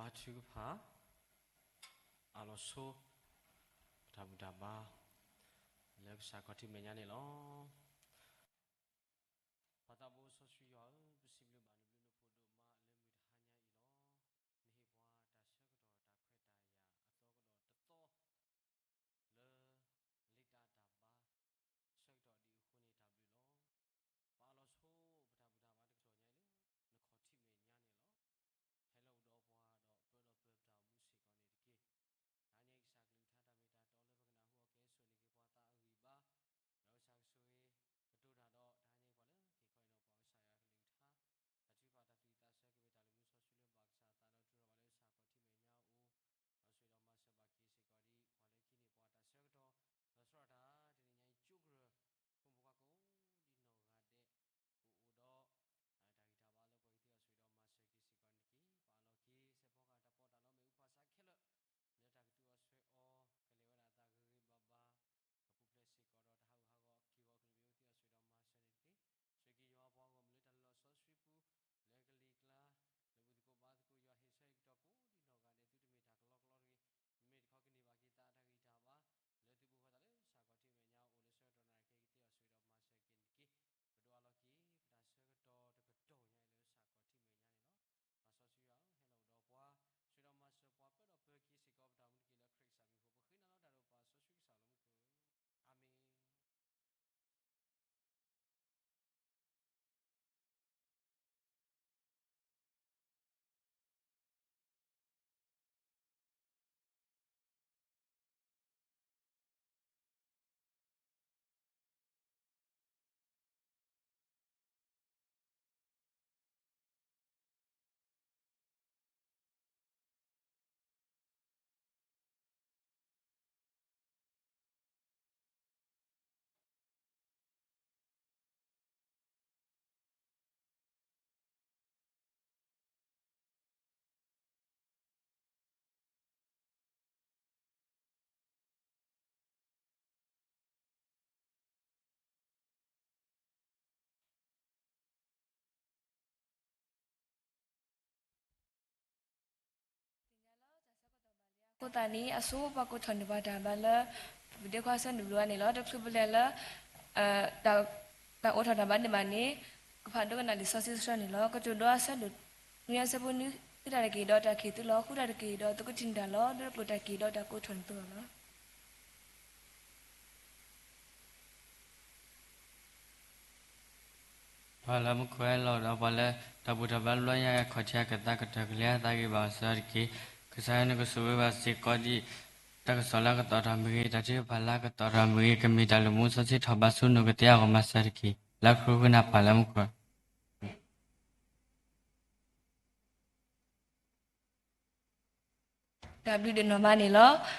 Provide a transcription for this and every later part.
အါထုကဖၣ်, အလီၤဆိ ပတၢ်ဘူၣ်တၢ်ဘါ လၢကစၢ်ခီၣ်ထံးမဲာ်ညါန့ၣ်လီၤ. ပၢ်သးဘိစီဆှံယွၤဧၢ, ပစံးဘျုးဘၣ်နဘျုးနဖှိၣ်ဒိၣ်မးလၢမုၢ်တဟါညါအံၤလီၤ. နဟ့ၣ်ပှၤတၢ်ဆၢကတီၢ်တၢ်ခွဲးတၢ်ယာ်အသီကဒီးတသီ လၢ လ့တၢ်တၢ်ဘါ ဆၢကတီၢ်ဒ်အဃိန့ၣ်တၢ်ဘျုးလီၤ. ပအလီၤဆိ ပတၢ်ဘူၣ်တၢ်ဘါတကတီၢ်ညါအံၤလၢ နခီၣ်ထံးမဲာ်ညါန့ၣ်လီၤ. ဟဲလီၤအိၣ်ဒီးပှၤဒီးပၢဒီးပၢပတၢ်အိၣ်မူစ့ၢ်ကီးန့ၣ်တက့ၢ်. တဟါညါအံၤကစၢ်ကလုၢ်ကထါတၢ်မ့ၢ်တၢ်တီလၢပကနၢ်ဟူအီၤကဲဆိၣ်န့ၢ်က့ၤပှၤသးအဂံၢ်အဘါ, ဒီးကစၢ်ကဆိၣ်ဂ့ၤ ကတိၤတၢ်ဒီး တဟါညါအံၤပှၤလၢကဟ့ၣ်ခီဟ့ၣ်နီၤပှၤကစၢ်ယွၤကလုၢ်ကထါ တၢ်ထုကဖၣ်တၢ်သူၣ်ဝံၣ်သးဆၢကမ့ၢ်တၢ်လုၢ်မူစီဆှံလၢဘၣ်ကစၢ်အသးဒီးတူၢ်ထီၣ်ဘၣ်လၢကစၢ်ခီၣ်ထံးမဲာ်ညါအအိၣ်, ဒီးဆိၣ်ဂ့ၤဒီးမၤစၢၤဘၣ်က့ၤစ့ၢ်ကီးဒ် ပှၤလၢခံန့ၢ်ပှၤတၢ်ဆၢကတီၢ်, ဒီးသရၣ်တၢ် တနံၤညါအံၤကၠိကရၢၢ် ဖိမုၣ်ဖိခွါကိးဒ်နီၢ်ဂၤဒဲး ကအိၣ်ဒီး တၢ်ဂံၢ်တၢ်ဘါလၢပှၤကသ့အီၤဆိၣ်ဂ့ၤဒီးမၤစၢၤက့ၤစ့ၢ်ကီးန့ၣ်တက့ၢ်. ပအၢၣ်လီၤက့ၤစဲးဖီကစၢ်တၢ်ပီးတၢ်လီမ့ၣ်အူခွါစးခဲလၢာ် လၢတၢ်ကသူအီၤဆှဲးအီၤ ကလဲၤဝဲဒၣ်အသးဂ့ၤဂ့ၤဘၣ်ဘၣ်, ကပူၤဖျဲးစ့ၢ်ကီးဒီးတၢ်ဟးဂူာ်ဟးဂီၤအက့ၢ်အဂီၤကလုၢ်မ့ၣ်အူသ့အီၤဆိၣ်ဂ့ၤဒီးမၤစၢၤန့ၣ်တက့ၢ်. ဆိၣ်ဂ့ၤက့ၤယွၤပှၤဂီၢ်မုၢ်လၢတၢ်လီၢ်စီဆှံပူၤ, လၢကလံၤကျါ, လၢဘူၣ်သကိးဘါသကိးယွၤဟ့ၣ်ဆၢဟ့ၣ်ကတီၤကိးဒ်နီၢ်ဂၤဒဲးသုတမ့ၢ်တၢ်ကလီကလီတဂ့ၤ, သုမ့ၢ်တခီကန့ၢ်ဘၣ်က့ၤသးအတၢ်ဂံၢ်တၢ်ဘါ လၢသုပူၤဃီသးလၢကစၢ်ခီၣ်ထံးမဲာ်ညါအိၣ်လၢဆၢကတီၢ်နၢ်ရခဲကသ့အီၤဆိၣ်ဂ့ၤဒီးမၤစၢၤက့ၤန့ၣ်တက့ၢ်. ပဒိးအလီၤက့ၤ ပတၢ်ဆၢကတီၢ်တကတီၢ်ညါအံၤလၢကစၢ်ခီၣ်ထံးမဲာ်ညါန့ၣ်လီၤ. ပၢ်စီဆှံယွၤဧၢ, ဟဲလီၤအိၣ်ဒီးပှၤ, ဆိၣ်ဂ့ၤဒီးမၤစၢၤပှၤပၢဒီးပၢက့ၤစ့ၢ်ကီးပတၢ်အိၣ်မူတက့ၢ်လၢခရံာ်ကစၢ်မံၤအဃိ ပဃ့နၤလီၤတၢ်ဒီးပၢ်စီဆှံကစၢ်လၢမူခိၣ်, အၤမ့ၣ်. အဃိသတးန့ၣ် အဆိပှၤကိးထီၣ်န့ၢ်ပှၤတၢ်ဘါလၢ ပဒ့ခွါဆၢနုာ်ဘျီးအါန့ၣ်လီၤ. တချုးပလဲၤလၢ တၢ်အိးထီၣ်တၢ်ဘါန့ၣ်ဘၣ်န့ၣ် ကဖးဒိကနၣ်လံာ်စီဆှံတဆၢန့ၣ်လီၤ. ကတိၤဒိအဆၢဒိၣ်နွံ အဆၢဖိနွံ, ဃုတၢ်တက့ၢ်ဒီးတၢ်ခံးသုလီၤ. ဃုတၢ်တက့ၢ်ဒီးသုကထံၣ်န့ၢ်တၢ်လီၤ. ဒိတကျိာ်တၢ်က့ၢ်ဒီးတၢ်ကိးထီၣ်န့ၢ်သုလီၤ. ပှၤလၢမူခိၣ်ဟဲလီၤဒီးပှၤလၢ တၢ်ဘူၣ်တၢ်ဘါလၢဘျီညါ ခီၣ်ထံးအကသါကတၢၢ်ကလဲၤအသးဂ့ၤဘၣ်အီၤစၢၤတက့ၢ်. ကစၢ်ယွၤနကဆိၣ်ဂ့ၤဘၣ်စ့ၢ်ကီးဒ် တၢ်ကစီၣ်လၢအကသီၣ်ထီၣ်မ့ၢ်ဂ့ၤ, တၢ်ထုကဖၣ်လၢအကသီၣ်ထီၣ်မ့ၢ်ဂ့ၤ, ကမ့ၢ်တၢ်လုၢ်မူစီဆှံထီၣ်ဘးဆူနကသ့အဂီၢ်မၤစၢၤတက့ၢ်. လၢခရံာ်ဃုနၢ်ပၢ်လၢမူခိၣ် တၢ်ဘျုးဒိၣ်နီၢ်မးန့ၣ်လီၤ. ဒီး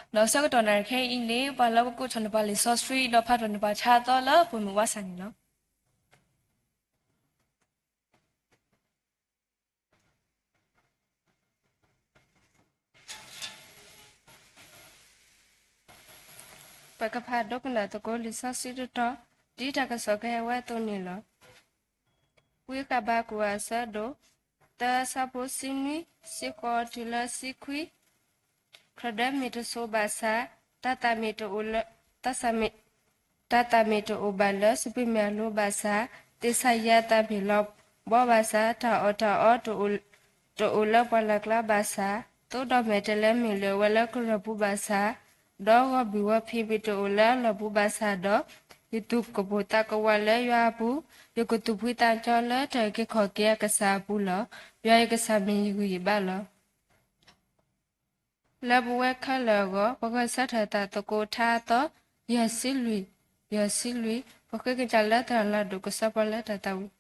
ဆၢကတီၢ်နၢ်ခဲအံၤန့ၣ် ပှၤလၢပကိးထီၣ်န့ၢ်ပှၤလံာ်စီဆှံ ဒီးဖးထီၣ်န့ၢ်ပှၤဆါအသီလၢပိာ်မုၣ်ဝါစၢ်န့ၣ်လီၤ. ပကဖးဒိကနၣ်သကိးလံာ်စီဆှံတတီၤ ဒ်တၢ်ကစီၣ်ကဟဲဝဲအသိးန့ၣ်လီၤ. ဝံဃဘးကူာ်အဆၢဒိၣ် သၢအဆၢဖိဆံနွံ, ဆံဃိးတုၤလၢဆံခွံ, ခရံာ်ဒၢမ့ၢ်တစိၤဘၣ်ဆၣ်, တၢ်သၣ်မ့ၢ်တအိၣ်လၢ, တၢ်သၣ်မ့ၢ်, တၢ်သၣ်မ့ၢ်တအိၣ်ဘၣ်လၢစပံးမုၢ်အလိၤဘၣ်ဆၣ်, သ့ၣ်ဆၣ်ယဲအသၣ်မ့ၢ်လီၤဘီဘၣ်ဆၣ်, တၢ်အီၣ်တၢ်အီတအိၣ်, တအိၣ်လၢပှၢ်လၢ်ကျါဘၣ်ဆၣ်, သိဒီးမဲာ်တဲးလဲးမ့ၢ်လၢာ်ဝဲလၢကရၢၢ်ပူၤဘၣ်ဆၣ်, ဒီးဂီၢ်ဘုၣ်ဝီဖံးမ့ၢ်တအိၣ်လၢအလီၢ်ပူၤဘၣ်ဆၣ်ဒီး, ယသူၣ်ကပိာ်သးကဝးလၢယွၤအပူၤ, ယကသူၣ်ဖှံသးညီလၢတၢ်အုၣ်က့ၤခီၣ်က့ၤအကစၢ်အပူၤလီၤ. ယွၤယကစၢ်မ့ၢ်ယဂံၢ်ယဘါလီၤ. လၢပဝဲခဲလၢာ်အဂီၢ် ပဂဲၤဆၢထၢၣ်သးသကိးထါအသီ, ယဲၢ်ဆံလွံၢ်, ယဲၢ်ဆံလွံၢ်, ပဃ့ကညးလၢသရၣ်လၤဒိၣ်ကစီၣ်ပီလၢတၢ်သးဝံၣ်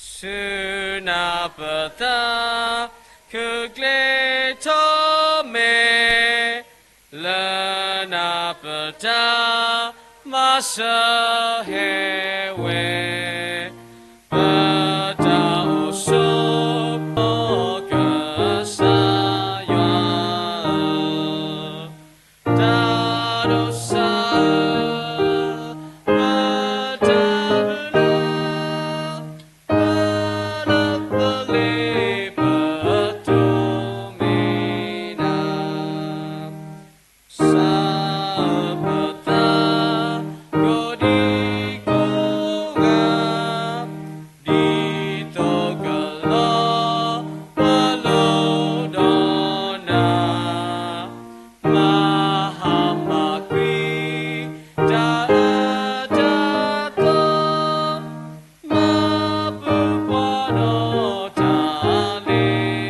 ဆူနၢ်ပသး ခုၣ်ကျ့ထီၣ်မဲာ် လၢနၢ်ပတၢ် မၤစၢၤဟဲဝဲ ပတၢ်အိၣ်ဆိး ကစၢ်ယွၤဧၢ, တၢ်ဒိးစၢ်ဧၢ, ပတၢ်မုၢ်လၢ် ပလၢပလ့ပတိၢ်မ့ၢ်နၤ, စၢ်ပသး ကိးဒံကိးဂၤ ဒ်သိးကလီၤ ပလိၣ်ဒီးနၤ, မၤဟါမၤကွံာ် တၢ်အၢတၢ်သီ မၤပူၤဖှိၣ်ဒီးတၢ်လ့ပစီ,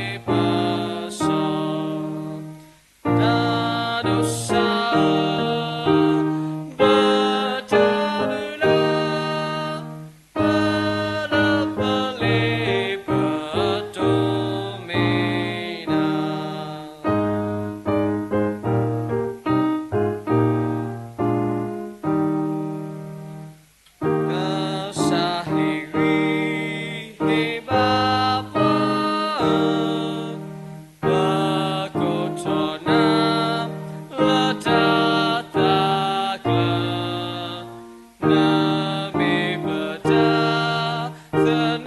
တၢ်ဒိးစၢ်ဧၢ, ပတၢ်မုၢ်လၢ် ပလၢပလ့ပတိၢ်မ့ၢ်နၤ. ကစၢ်ဟ့ၣ်ဂံၢ်ဟ့ၣ်ဘါပှၤဧၢ, ပကိးထီၣ်နၤ လၢတၢ်သးကျၢၤ, နမ့ၢ်ပတၢ်သန့ၤအၢလီ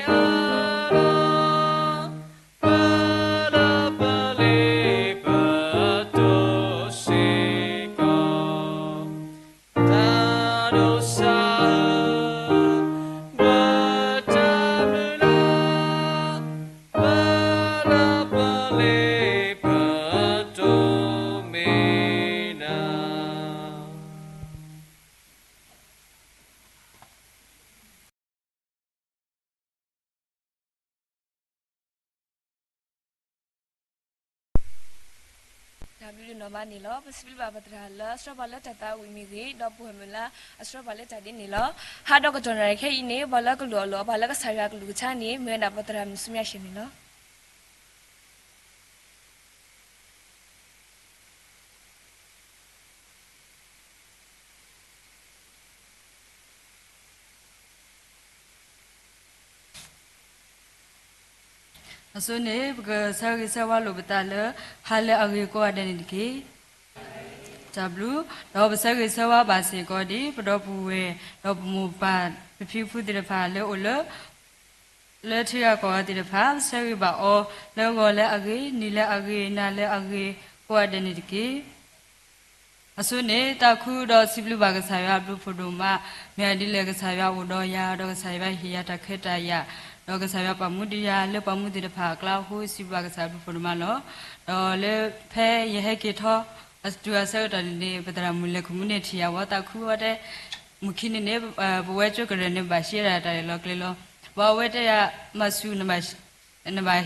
ၤ, ပလၢပလ့ပတိၢ်စ့ၢ်ကီး, တၢ်ဒိးစၢ်ဧၢ, ပတၢ်မုၢ်လၢ် ပလၢပလ့ပတိၢ်မ့ၢ်နၤ. တၢ်ဘျုးဒိၣ်နီၢ်မးန့ၣ်လီၤ. ပစံးဘျုးဘၣ်ပသရၣ်လၢအဆှၢပှၤလၢတၢ်သးဝံၣ်မ့ၢ်ဂ့ၤ, ဒီးပဝဲၢ်မုၢ်လၢအဆှၢပှၤလၢတၢ်ဒ်န့ၣ်လီၤ. ဟါဒီးကတီၢ်နၣ်ရံၣ်ခဲအံၤန့ၣ် ပှၤလၢကလိၣ်အီၣ်လိၣ်အီပှၤလၢကစၢ်ယွၤအကလုၢ်ကထါန့ၣ် မ့ၢ်ဝဲဒၣ်ပသရၣ်မုၣ်ဆူမဲာ်ၡဲၣ်န့ၣ်လီၤ. အဆိန့ၣ် ပကဆၢဂ့ၤဆၢဝါလိာ်ပသးလၢ ဟါလၢအဂ့ၤကိးဂၤဒဲးန့ၣ်တက့ၢ်. တၢ်ဘျုး, ဒီးပဆၢဂ့ၤဆၢဝါဘၣ်စ့ၢ်ကီးဒ် ပဒီပုၢ်ဝဲၢ် ဒီးပမိၢ်ပၢ် ပဖံပဖုသ့ၣ်တဖၣ်လၢအိၣ်လၢ လၢထံဂၤကီၢ်ဂၤသ့ၣ်တဖၣ် ပဆၢဂ့ၤဘၣ်အီၤ လၢဂီၤလၢအဂ့ၤ, နံၤလၢအဂ့ၤ, နၤလၢအဂ့ၤ ကိးဂၤဒဲးန့ၣ်တက့ၢ်. အဆိန့ၣ် တၢ်ခုဒီးစံးဘျုးဘၣ်ကစၢ်ယွၤအဘျုးဖးဒိၣ်မး, မ့ၢ်ဒ်လဲၣ်ကစၢ်ယွၤအိၣ်ဒီးယၤ, ဒီးကစၢ်ယွၤဟ့ၣ်ယၤတၢ်ခွဲးတၢ်ယာ်, ဒီးကစၢ်ယွၤပာ်မူဒံးယၤလၢပှၤမူသ့ၣ်တဖၣ်အကျါအဃိ စံးဘျုးဘၣ်ကစၢ်အဘျုးဖးဒိၣ်မးလီၤ. ဒီးလၢဖဲယဟဲက့ၤထီၣ် အတုၤအဆၢကတီၢ်န့ၣ်န့ၣ် ပသရၣ်မုၣ်လဲၤခူၣ်မူန့ၣ်ထံၣ်ယၤဝဲ သးခုဝဲတဲ မုၢ်ခံန့ၣ်န့ၣ် ပဝဲကၠိကရၢၢ်န့ၣ် ဘၣ်ဟ့ၣ်ဝဲဒၣ်တၢ်လဲၤလီၤကျဲလီၤ. ဘၣ်အဝဲတဲယၤ မၤဆူၣ် နဘၣ်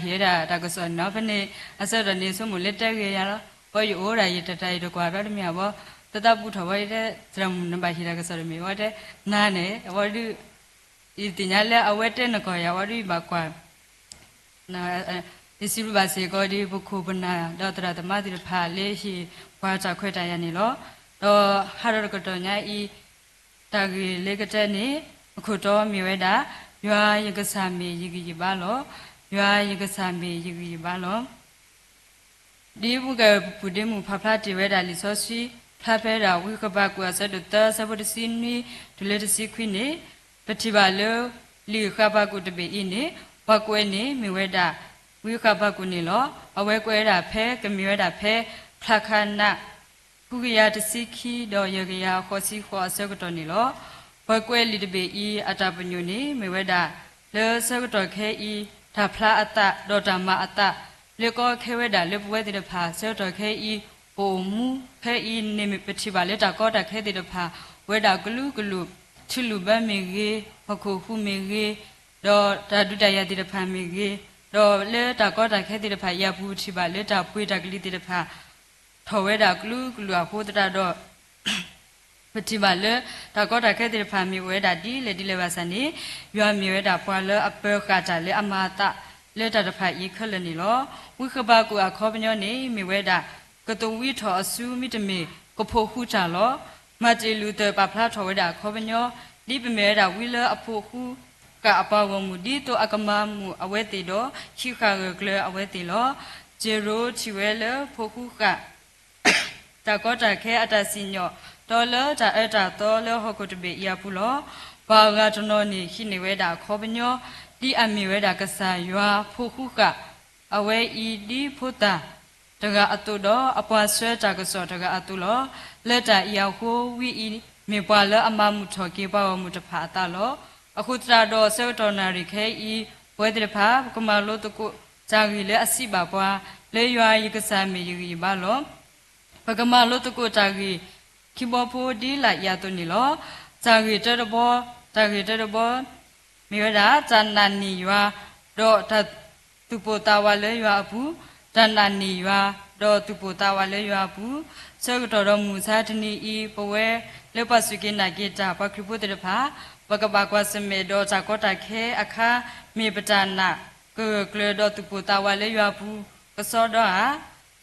ဟ့ၣ်ဝဲဒၣ်တၢ်ကစီၣ်န့ၣ်လီၤ. ဖဲန့ၣ် အဆၢကတီၢ်န့ၣ် ဆိကမိၣ်လၢတဲဂ့ၤယၤလီၤ. ဘၣ်ယအိၣ်ဒၣ်ယတၢ်တၢ်အံၤတကွၢ်ဒီးတမ့ၢ်ဘၣ်, သးသးပူၤထီၣ်ဝဲ ယတဲ သရၣ်မုၣ် နဘၣ်ဟ့ၣ်တၢ်ကစီၣ်တမ့ၢ် ဝဲတဲ နၤန့ၣ် အဝဲဒုး ယသ့ၣ်ညါလၢအဝဲတဲနကီၢ်ယၤ အဝဲဒုးယဘၣ်ကွၢ် ယစံးဘျုးဘၣ်စ့ၢ်ကီးဒ် ပခိၣ်ပနၢ် ဒီးသရၣ်သမါသ့ၣ်တဖၣ်လၢဟ့ၣ်ပှၤတၢ်ခွဲးတၢ်ယာ်န့ၣ်လီၤ. ဒီးဟါဒီးတကတီၢ်ညါအံၤ တၢ်ဂ့ၢ်လၢကတၢၢ်န့ၣ် အခိၣ်တီမ့ၢ်ဝဲဒၣ် ယွၤယကစၢ်မ့ၢ်ယဂံၢ်ယဘါလီၤ. ယွၤယကစၢ်မ့ၢ်ယဂံၢ်ယဘါလီၤ. ဒ်ပကပူၤဒ့မုၢ်ဖးဖျါတ့ၢ်ဝဲဒၣ်လံာ်စီဆှံ ဖျါဖဲဒၣ်ဝံဃဘးကူာ်အဆၢဒိၣ်သၢ အဆၢဖိတဆံနွံ တုၤလၢတဆံခွံန့ၣ် ပထံၣ်ဘၣ်လၢ လံာ်ဃဘးကူာ်တဘ့ၣ်အံၤန့ၣ် ပှၤကွဲးန့ၣ်မ့ၢ်ဝဲဒၣ် ဝံဃဘးကူာ်န့ၣ်လီၤ. အဝဲကွဲးဝဲဒၣ်ဖဲ ကမ့ၢ်ဝဲဒၣ်ဖဲ ဖျးခါနး ဃုကယၤတဆံခံ ဒီးယဲၢ်ကယၤဃိးဆံဃိးအဆၢကတီၢ်န့ၣ်လီၤ. ပှၤကွဲးလံာ်တဘ့ၣ်အံၤ အတၢ်ပညိၣ်န့ၣ်မ့ၢ်ဝဲဒၣ် လၢဆၢကတီၢ်ခဲအံၤ တၢ်ဖျါအသး ဒီးတၢ်မၤအသး လၢကီခဲဝဲဒၣ်လၢပဝဲသ့ၣ်တဖၣ် ဆၢကတီၢ်ခဲအံၤ ပအိၣ်မူ ဖဲအံၤန့ၣ်ပထံၣ်ဘၣ်လၢတၢ်ကီတၢ်ခဲသ့ၣ်တဖၣ် ဝဲဒၣ်ကလုာ်ကလုာ် ထံလုၢ်ဘၢမ့ၢ်ဂ့ၤ, ဟီၣ်ခိၣ်ဟူးမ့ၢ်ဂ့ၤ, ဒီးတၢ်ဒုးတၢ်ယၤသ့ၣ်တဖၣ်မ့ၢ်ဂ့ၤ, ဒီးလၢတၢ်ကီတၢ်ခဲသ့ၣ်တဖၣ်အံၤအပူၤ ပထံၣ်ဘၣ်လၢတၢ်ပှ့ၤတၢ်ကလံၤသ့ၣ်တဖၣ် ထီၣ်ဝဲဒၣ်ကလုာ်ကလုာ်အဃိသတးဒီး ပထံၣ်ဘၣ်လၢ တၢ်ကီတၢ်ခဲသ့ၣ်တဖၣ်မ့ၢ်အိၣ်ဝဲဒၣ်ဒ်လဲၣ်ဒ်လဲၣ်ဘၣ်ဆၣ်န့ၣ်, ယွၤမ့ၢ်ဝဲဒၣ်ပှၤလၢအပၢၤဃာ်တၢ်လၢအမၤအသးလၢတၢ်တဖၣ်အံၤခဲလၢာ်န့ၣ်လီၤ. ဝံဃဘးကူာ်အခီပညီန့ၣ် မ့ၢ်ဝဲဒၣ် ကသဝံထီၣ်အစု မ့တမ့ၢ် ကဖိးဃူတၢ်လီၤ. မၤတ့ၢ်လူၤသၢၣ်ပာ်ဖျါထီၣ်ဝဲဒၣ်အခီပညီ, ဒ်ပမ့ၢ်ဝဲဒၣ်ဝံလၢအဖိးဃူဃာ်အပှၤဂီၢ်မုၢ် ဒ်သိးအကမၤမုာ်အဝဲသ့ၣ်ဒီး ဟံးဃာ်ဂၢၢ်ကျၢၤအဝဲသ့ၣ်လီၤ. ကၠ့ရိထံၣ်ဝဲလၢဖိးဃူဃာ် တၢ်ကီတၢ်ခဲအတၢ်စံၣ်ညီၣ် ဒီးလၢတၢ်အၢတၢ်သီလၢဟီၣ်ခိၣ်တဘ့ၣ်အံၤအပူၤလီၤ. ပှၤအဂၤတနီၤန့ၣ် ဟံးန့ၢ်ဝဲဒၣ်အခီပညီ ဒ်အမ့ၢ်ဝဲဒၣ်ကစၢ်ယွၤဖိးဃူဃာ် အဝဲအံၤဒ်ဖိသၣ်တဂၤအသိးဒီး အပှၤဆှၢတၢ်ကစီၣ်တဂၤအသိးလီၤ. လၢတၢ်အံၤအဃိ ဝံအံၤမ့ၢ်ပှၤလၢအမၤမုာ်ထီၣ်က့ၤပှၤဂီၢ်မုၢ်တဖၣ်အသးလီၤ. အဃိသတးဒီး ဆၢကတီၢ်နၣ်ရံၣ်ခဲအံၤ ပဝဲသ့ၣ်တဖၣ် ပကမၤလိသကိးတၢ်ဂ့ၢ်လၢအစံးဘၣ်ပှၤ လၢယွၤယကစၢ်မ့ၢ်ယဂံၢ်ယဘါလီၤ. ပကမၤလိသကိးတၢ်ဂ့ၢ် ခံဘီဖိဒ်လာ်အံၤအသိးန့ၣ်လီၤ. တၢ်ဂ့ၢ်တၢတဘီ, တၢ်ဂ့ၢ်တၢတဘီ မ့ၢ်ဝဲဒၣ် တၢ်နာ်န့ၢ်ယွၤ ဒီးတၢ်သူၣ်ပိၢ်သးဝးလၢယွၤအပူၤ, တၢ်နာ်န့ၢ်ယွၤ ဒီးသူၣ်ပိၢ်သးဝးလၢယွၤအပူၤ. ဆၢကတီၢ်ဒီးမုၢ်မဆါတနံၤအံၤ ပဝဲလၢပှၤစူၢ်က့ၤနာ်က့ၤတၢ် ပှၤခရံာ်ဖိသ့ၣ်တဖၣ် ပကဘၣ်ကွၢ်ဆၢၣ်မဲာ်ဒီးတၢ်ကီတၢ်ခဲအခါ မ့ၢ်ပတၢ်နာ်ကဂၢၢ်ကျၢၤဒီးသူၣ်ပိၢ်သးဝးလၢယွၤအပူၤ ကစီဒီဧါ.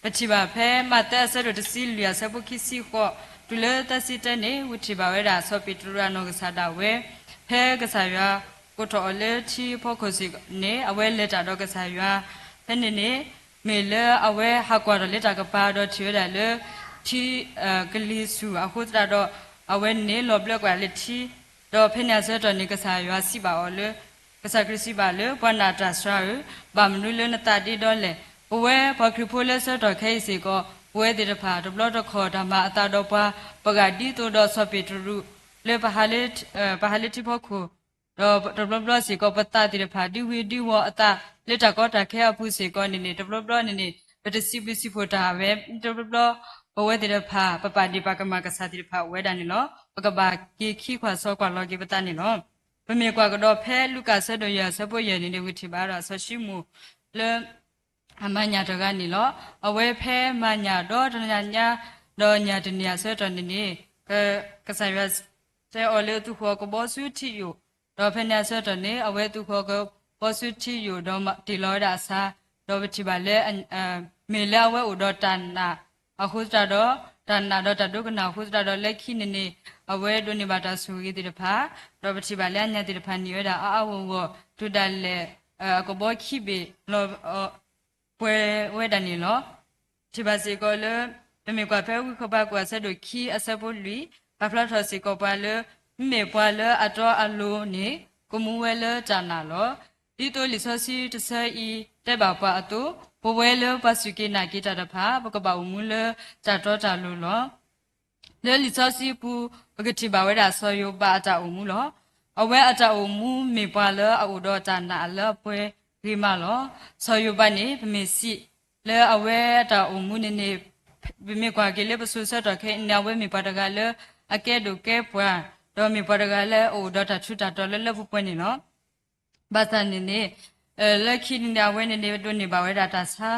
ပထံၣ်ဘၣ်ဖဲမးသဲအဆၢဒိၣ်တဆံလွံၢ်အဆၢဖိခံဆံဃိး တုၤလၢသၢဆံတၢန့ၣ် ဝံထံၣ်ဘၣ်ဝဲဒၣ် စီၤပ့းတရူးအနီၢ်ကစၢ်ဒၣ်ဝဲ ဖဲကစၢ်ယွၤကိးထီၣ်အီၤလၢထံဖီခိၣ်စ့ၢ်ကီးန့ၣ် အဝဲလဲၤတၢ်ဒီးကစၢ်ယွၤ ဖဲန့ၣ်န့ၣ် မ့ၢ်လၢအဝဲဟးကွၢ်ထီၣ်လၢတၢ်ကပၤဒီးထံၣ်ဝဲဒၣ်လၢ ထံကလံၤဆူၣ်အဃိသတးဒီး အဝဲန့ၣ်လီၤဘျၢကွံာ်လၢထံ ဒီးဖဲန့ၣ်အဆၢကတီၢ်န့ၣ် ကစၢ်ယွၤစံးဘၣ်အီၤလၢ ကစၢ်ခရံာ်စံးဘၣ်လၢ ပှၤနာ်တၢ်ဆှါဧၢ, ဘၣ်မနုၤလၢနသးဒ့ဒီလဲၣ်. ပဝဲပှၤခရံာ်ဖိလၢဆၢကတီၢ်ခဲအံၤစ့ၢ်ကီး ပဝဲသ့ၣ်တဖၣ် တဘျီတခီၣ်တၢ်မၤအသးဒီးပှၤ ပဂာ်ဒ်သိးဒီးစီၤပ့းတရူး လၢပဟးလၢထံဖီခိၣ် ဒီးတဘျီဘျီစ့ၢ်ကီး ပသးသ့ၣ်တဖၣ် ဒံဝံၤဒံဝီၤအသး လၢတၢ်ကီတၢ်ခဲအပူၤစ့ၢ်ကီးန့ၣ်န့ၣ် တဘျီဘျီန့ၣ်န့ၣ် ပတစံးဘျုးစံးဖှိၣ်တၢ်ဝဲ တဘျီဘျီ ပဝဲသ့ၣ်တဖၣ် ပပာ်ဒ့ၣ်ပာ်ကမၣ်ကစၢ်သ့ၣ်တဖၣ်အိၣ်ဝဲဒၣ်န့ၣ်လီၤ. ပကဘၣ်က့ၤခံကွၢ်စီကွၢ်လီၤက့ၤပသးန့ၣ်လီၤ. ပမ့ၢ်ကွၢ်ကဒီးဖဲလူၤကၣ်အဆၢဒိၣ်ယဲၢ်အဆၢဖိယဲၢ်န့ၣ်န့ၣ် ပထံၣ်ဘၣ်ဒီးစီၤၡံမိၣ်လၢ အမၤညၣ်တဂၤန့ၣ်လီၤ. အဝဲဖဲမၤညၣ်ဒီတနံၤညါ ဒီးညၣ်တနံၤအဆၢကတီၢ်န့ၣ်န့ၣ် ကစၢ်ယွၤတဲအီၤလၢသူၣ်ဃီၤကဘီဆူထံယိာ်, ဒီးဖဲန့ၣ်အဆၢကတီၢ်န့ၣ် အဝဲသူၣ်ဃီၤကဘီဆူထံယိာ် ဒီးတ့ၢ်လီၤဝဲဒၣ်အဆၣ်, ဒီးပထံၣ်ဘၣ်လၢ မ့ၢ်လၢအဝဲအိၣ်ဒီးတၢ်နာ်အဃိသတးဒီး တၢ်နာ်ဒီးတၢ်ဒိကနၣ်အဃိသတးဒီး လၢခံန့ၣ်န့ၣ် အဝဲဒိးန့ၢ်ဘၣ်တၢ်ဆိၣ်ဂ့ၤသ့ၣ်တဖၣ်, ဒီးပထံၣ်ဘၣ်လၢအညၣ်သ့ၣ်တဖၣ်န့ၢ်ဝဲဒၣ်အါအါဂီၢ်ဂီၢ် တုၤဒၣ်လဲာ် အကဘီခံဘ့ၣ်လီၤ ပှဲၤဝဲဒၣ်န့ၣ်လီၤ. ထံၣ်ဘၣ်စ့ၢ်ကီးလၢ ပမ့ၢ်ကွၢ်ဖဲဝံဃဘးကူာ်အဆၢဒိၣ်ခံအဆၢဖိလွံၢ် ပာ်ဖျါထီၣ်စ့ၢ်ကီးပှၤလၢ မ့မ့ၢ်ပှၤလၢအတီအလိၤန့ၣ် ကမူဝဲလၢတၢ်နာ်လီၤ. ဒ်သိးလံာ်စီဆှံတဆၢအံၤတဲဘၣ်ပှၤအသိး, ပဝဲလၢပှၤစူၢ်က့ၤနာ်က့ၤတၢ်တဖၣ် ပကဘၣ်အိၣ်မူလၢတၢ်တီတၢ်လိၤလီၤ. လၢလံာ်စီဆှံအပူၤ ပကထံၣ်ဘၣ်ဝဲဒၣ်စီၤယိၤဘးအတၢ်အိၣ်မူလီၤ. အဝဲအတၢ်အိၣ်မူမ့ၢ်ပှၤလၢအအိၣ်ဒီးတၢ်နာ်အလၢအပှဲၤဂ့ၤမးလီၤ. စီၤယိၤဘးန့ၣ် ပမ့ၢ်စံးလၢအဝဲအတၢ်အိၣ်မူန့ၣ်န့ၣ် ပမ့ၢ်ကွၢ်က့ၤလၢပစိၤဆၢကတီၢ်ခဲအံၤန့ၣ် အဝဲမ့ၢ်ပှၤတဂၤလၢအကဲဒိၣ်ကဲပှၢ်, ဒီးမ့ၢ်ပှၤတဂၤလၢအအိၣ်ဒီးတၢ်ထူးတၢ်တီၤလၢလၢပှဲၤပှဲၤန့ၣ်လီၤ. ဘၣ်ဆၣ်န့ၣ်န့ၣ် လၢခံန့ၣ်န့ၣ် အဝဲန့ၣ်န့ၣ် ဒိးန့ၢ်ဘၣ်ဝဲဒၣ်တၢ်ဆါ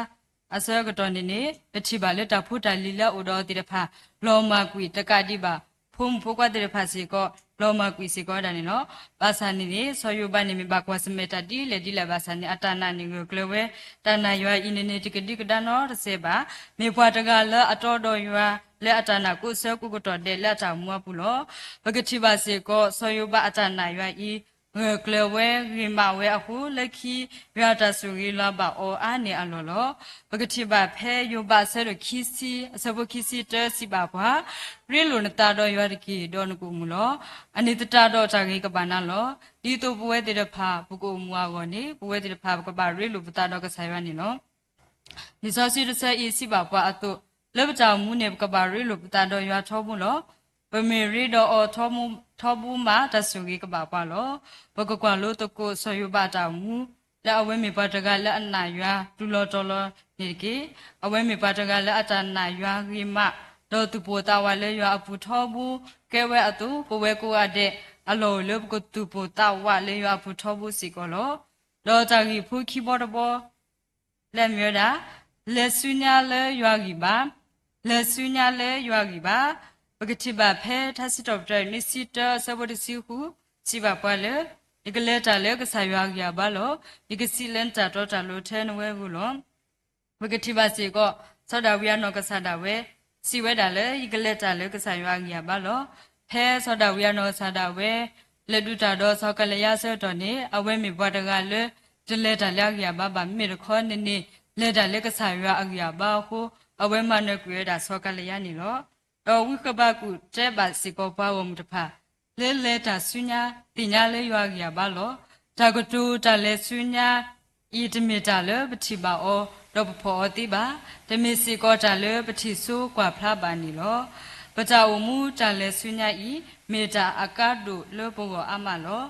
အဆၢကတီၢ်န့ၣ်န့ၣ် ပထံၣ်ဘၣ်လၢတၢ်ဖိတၢ်လံၤလၢအအိၣ်ဒီးအီၤသ့ၣ်တဖၣ် လီၤမၢ်ကွံာ်တကးဒံးဘၣ် ဖိမုၣ်ဖိခွါသ့ၣ်တဖၣ်စ့ၢ်ကီး လီၤမၢ်ကွံာ်စ့ၢ်ကီးဝဲဒၣ်န့ၣ်လီၤ. ဘၣ်ဆၣ်န့ၣ်န့ၣ် စီၤယိၤဘးန့ၣ် မ့ၢ်ဘၣ်ကွၢ်ဆၢၣ်မဲာ်တၢ်ဒ်လဲၣ်ဒ်လဲၣ်ဘၣ်ဆၣ်န့ၣ် အတၢ်နာ်န့ၣ်ဂၢၢ်ကျၢၤဝဲ, တၢ်နာ်ယွၤအံၤန့ၣ်န့ၣ် တကဒံကဒါနီတစဲးဘၣ်, မ့ၢ်ပှၤတဂၤလၢအတီဒီးယွၤ လၢအတၢ်နာ်ကိးဆၢကိးကတီၢ်ဒဲးလၢအတၢ်အိၣ်မူအပူၤလီၤ. ပကထံၣ်ဘၣ်စ့ၢ်ကီး စီၤယိၤဘးအတၢ်နာ်ယွၤအံၤ ဂၢၢ်ကျၢၤဝဲဂ့ၤမးဝဲအဃိ လၢခံ ယွၤအတၢ်ဆိၣ်ဂ့ၤလီၤဘၣ်အီၤအါန့ၢ်အလီၢ်လီၤ. ပကထံၣ်ဘၣ်ဖဲယိၤဘးအဆၢဒိၣ်ခံဆံ အဆၢဖိခံဆံတၢစံးဘၣ်ပှၤ, ရ့လိာ်နသးဒီးယွၤတက့ၢ် ဒီးနကအိၣ်မူလီၤ. အန့ၣ်သတးဒီးတၢ်ဂ့ၤကဘၣ်နၤလီၤ. ဒ်သိးပဝဲသ့ၣ်တဖၣ် ပကအိၣ်မူအဂီၢ်န့ၣ် ပဝဲသ့ၣ်တဖၣ် ပကဘၣ်ရ့လိာ်ပသးဒီးကစၢ်ယွၤန့ၣ်လီၤ. လံာ်စီဆှံတဆၢအံၤစံးဘၣ်ပှၤအသိး, လၢပတၢ်အိၣ်မူန့ၣ် ပကဘၣ်ရ့လိာ်ပသးဒီးယွၤထီဘိလီၤ. ပမ့ၢ်ရ့ဒီးအီၤထီဘိမး တၢ်ဆိၣ်ဂ့ၤကဘၣ်ပှၤလီၤ. ပကကွၢ်လိသကိးစီၤယိၤဘးအတၢ်အိၣ်မူ လၢအဝဲမ့ၢ်ပှၤတဂၤလၢအနာ်ယွၤ တုၤလီၤတီၤလီၤန့ၣ်တက့ၢ်. အဝဲမ့ၢ်ပှၤတဂၤလၢအတၢ်နာ်ယွၤဂ့ၤမး, ဒီးသူၣ်ပိၢ်သးဝးလၢယွၤအပူၤထီဘိ ကဲဝဲအသိး ပဝဲကိးဂၤဒဲး အလီၢ်အိၣ်လၢပကသူၣ်ပိၢ်သးဝးလၢယွၤအပူၤထီဘိစ့ၢ်ကီးလီၤ. ဒီးတၢ်ဂ့ၢ်ဖိခံဘီတဘီ လၢအမ့ၢ်ဝဲဒၣ်, လဲၤဆူညါလၢယွၤဂံၢ်ဘါ, လဲၤဆူညါလၢယွၤဂံၢ်ဘါ, ပကထံၣ်ဘၣ်ဖဲထါစံးထီၣ်ပတြၢၤ နွံဆံတၢ အဆၢဖိတဆံဃု, စံးဘၣ်ပှၤလၢ, ယကလဲၤတၢ်လၢကစၢ်ယွၤအဂံၢ်အဘါလီၤ. ယကစံးလၢနတၢ်တီတၢ်လိၤထဲနဝဲအဂီၢ်လီၤ. ပကထံၣ်ဘၣ်စ့ၢ်ကီး စီၤဒၤဝံးအနီၢ်ကစၢ်ဒၣ်ဝဲ စံးဝဲဒၣ်လၢ ယကလဲၤတၢ်လၢကစၢ်ယွၤအဂံၢ်အဘါလီၤ. ဖဲစီၤဒၤဝံးအနီၢ်ကစၢ်ဒၣ်ဝဲ လဲၤဒုးတၢ်ဒီးစီၤကၤလံယါအဆၢကတီၢ်န့ၣ် အဝဲမ့ၢ်ပှၤတဂၤလၢ တလဲၤတၢ်လၢအဂံၢ်အဘါဘၣ် မ့မ့ၢ်တခီန့ၣ်န့ၣ် လဲၤတၢ်လၢကစၢ်ယွၤအဂံၢ်အဘါအဃိ အဝဲမၤနၢၤကွံာ်ဝဲဒၣ်စီၤကၤလံယါန့ၣ်လီၤ. ဒီးဝံဃဘးကူာ်တဲဘၣ်စ့ၢ်ကီးပှၤဂီၢ်မုၢ်တဖၣ် လၢလဲၤတၢ်ဆူညါ သ့ၣ်ညါလၢယွၤအဂံၢ်အဘါလီၤ. တၢ်ကတိၤတၢ်လဲၤဆူညါအံၤ တမ့ၢ်တၢ်လၢပထံၣ်ဘၣ်အီၤ ဒီးပဖီၣ်အီၤသ့ဘၣ်. တမ့ၢ်စ့ၢ်ကီးတၢ်လၢပထံၣ်ဆိကွၢ်ဖျါဘၣ်န့ၣ်လီၤ. ပတၢ်အိၣ်မူတၢ်လဲၤဆူညါအံၤ မ့ၢ်တၢ်အကါဒိၣ်လၢပဂီၢ်အါမးလီၤ.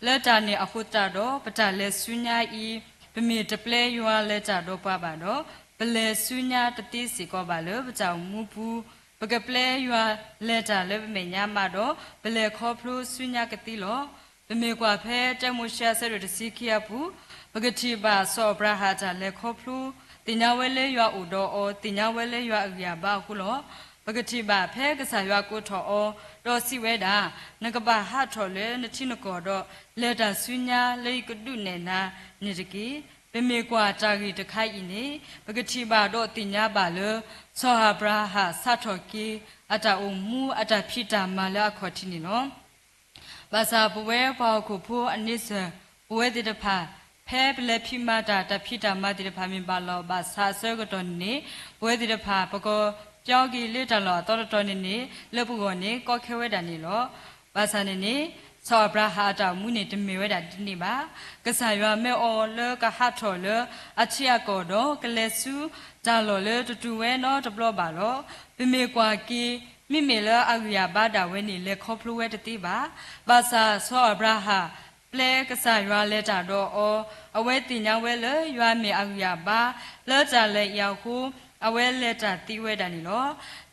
လၢတၢ်န့ၣ်အဃိသတးဒီး ပတၢ်လဲၤဆူညါအံၤ ပမ့ၢ်တပျဲယွၤလဲၤတၢ်ဒီးပှၤဘၣ်ဒီး ပလဲၤဆူညါတသ့စ့ၢ်ကီးဘၣ်လၢပတၢ်အိၣ်မူပူၤ ပကပျဲယွၤလဲၤတၢ်လၢပမဲာ်ညါမးဒီး ပလဲၤခီဖျိဆူညါကသ့လီၤ. ပမ့ၢ်ကွၢ်ဖဲတၢမိၤၡ့အဆၢဒိၣ်တဆံခံအပူၤ, ပကထံၣ်ဘၣ်စီၤအၤဘြၤဟၣ်အတၢ်လဲၤခီဖျိ သ့ၣ်ညါဝဲလၢယွၤအိၣ်ဒီးအီၤ သ့ၣ်ညါဝဲလၢယွၤအဂံၢ်အဘါအဃိလီၤ. ပကထံၣ်ဘၣ်ဖဲကစၢ်ယွၤကိးထီၣ်အီၤ ဒီးစံးဝဲဒၣ်, နကဘၣ်ဟးထီၣ်လၢနထံနကီၢ်ဒီး လဲၤတၢ်ဆူညါလၢယကဒုးနဲၣ်နၤန့ၣ်တက့ၢ်. ပမ့ၢ်ကွၢ်တၢ်ဂ့ၢ်တခါအံၤန့ၣ် ပကထံၣ်ဘၣ်ဒီးသ့ၣ်ညါဘၣ်လၢ စီၤအၤဘြၤဟၣ်စးထီၣ်က့ၤ အတၢ်အိၣ်မူအတၢ်ဖံးတၢ်မၤလၢအခီၣ်ထံးန့ၣ်လီၤ. ဘၣ်ဆၣ်ပဝဲပှၤဟီၣ်ခိၣ်ဖိအန့ဆၢၣ် ပဝဲသ့ၣ်တဖၣ် ဖဲပလဲၤဖံးမၤတၢ်တၢ်ဖံးတၢ်မၤသ့ၣ်တဖၣ်မ့ၢ်ဘၣ်လီၤဘၣ်ဆးအဆၢကတီၢ်န့ၣ်န့ၣ် ပဝဲသ့ၣ်တဖၣ် ပကပျီက့ၤလၢတၢ်လီၢ်အသီတတီၤန့ၣ်န့ၣ် လၢပဂီၢ်န့ၣ်ကီခဲဝဲဒၣ်န့ၣ်လီၤ. ဘၣ်ဆၣ်န့ၣ်န့ၣ် စီၤအၤဘြၤဟၣ်အတၢ်အိၣ်မူန့ၣ် တမ့ၢ်ဝဲဒၣ်ဒ်န့ၣ်ဘၣ်. ကစၢ်ယွၤမၢအီၤလၢကဟးထီၣ်လၢအထံအကီၢ်ဒီး ကလဲၤဆူတၢ်လီၢ်လၢတတုၤဝဲနီတဘျီဘၣ်လီၤ. ပမ့ၢ်ကွၢ်က့ၤ မ့မ့ၢ်လၢအဂံၢ်အဘါဒၣ်ဝဲန့ၣ် လဲၤခီဖျိဝဲတသ့ဘၣ်. ဘၣ်ဆၣ်စီၤအၤဘြၤဟၣ် ပျဲကစၢ်ယွၤလဲၤတၢ်ဒီးအီၤ, အဝဲသ့ၣ်ညါဝဲလၢယွၤမ့ၢ်အဂံၢ်အဘါ လၢတၢ်လဲၤအံၤအဃိ အဝဲလဲၤတၢ်သ့ဝဲဒၣ်န့ၣ်လီၤ.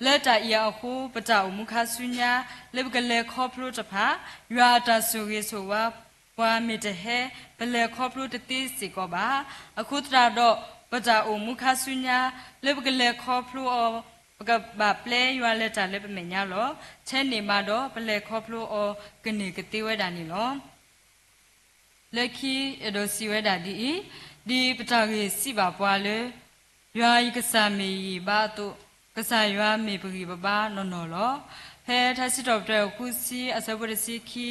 လၢတၢ်အံၤအဃိ ပတၢ်အိၣ်မူခါဆူညါ လၢပကလဲၤခီဖျိတဖၣ် ယွၤအတၢ်ဆိၣ်ဂ့ၤဆိၣ်ဝါပှၤမ့ၢ်တဟဲ ပလဲၤခီဖျိတသ့စ့ၢ်ကီးဘၣ်. အဃိသတးဒီး ပတၢ်အိၣ်မူခါဆူညါ လၢပကလဲၤခီဖျိအီၤ ပကဘၣ်ပျဲယွၤလဲၤတၢ်လၢပမဲာ်ညါလီၤ. ထဲန့ၣ်မးဒီး ပလဲၤခီဖျိအီၤကန့ၢ်ကသ့ဝဲဒၣ်န့ၣ်လီၤ. လၢခံအဲၣ်ဒိးစံးဝဲဒၣ်ဒ်အံၤ, ဒ်ပတၢ်ဂ့ၢ်စံးဘၣ်ပှၤလၢ ယွၤယကစၢ်မ့ၢ်ယဂံၢ်ဘါအသိး, ကစၢ်ယွၤမ့ၢ်ပဂံၢ်ပဘါနီၢ်နီၢ်လီၤ. ဖဲထါစံးထီၣ်ပတြၢၤဃုဆံအဆၢဖိတဆံခံ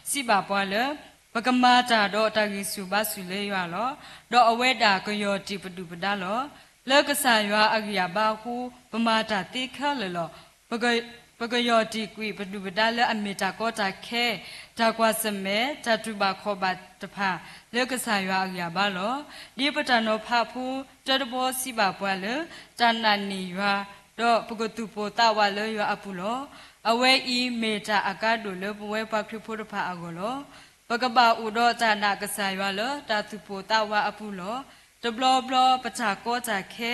စံးဘၣ်ပှၤလၢ ပကမၤတၢ်ဒီးတၢ်ဂံၢ်ဆူၣ်ဘါဆူၣ်လၢယွၤလီၤ. ဒီးအဝဲဒၣ်ကယီၢ်တံၢ်ပဒုၣ်ပဒါလီၤ. လၢကစၢ်ယွၤအဂံၢ်အဘါအဃိ ပမၤတၢ်သ့ခဲလၢာ်လီၤ. ပကယီၢ်တံၢ်ကွံာ်ပဒုၣ်ပဒါလၢအမ့ၢ်တၢ်ကီတၢ်ခဲ, တၢ်ကွၢ်ဆၢၣ်မဲာ်, တၢ်တူၢ်ဘၣ်ခီၣ်ဘၣ်တဖၣ် လၢကစၢ်ယွၤအဂံၢ်အဘါလီၤ. ဒ်ပတၢ်နီၤဖးဖိတၢတဘီစံးဘၣ်ပှၤလၢ တၢ်နာ်န့ၢ်ယွၤ, ဒီးပကသူၣ်ပိၢ်သးဝးလၢယွၤအပူၤလီၤ. အဝဲအံၤမ့ၢ်တၢ်အကါဒိၣ်လၢပဝဲပှၤခရံာ်ဖိတဖၣ်အဂီၢ်လီၤ. ပကဘၣ်အိၣ်ဒီးတၢ်နာ်ကစၢ်ယွၤလၢတၢ်သူၣ်ပိၢ်သးဝးအပူၤလီၤ. တဘျီဘျီပတၢ်ကီတၢ်ခဲ,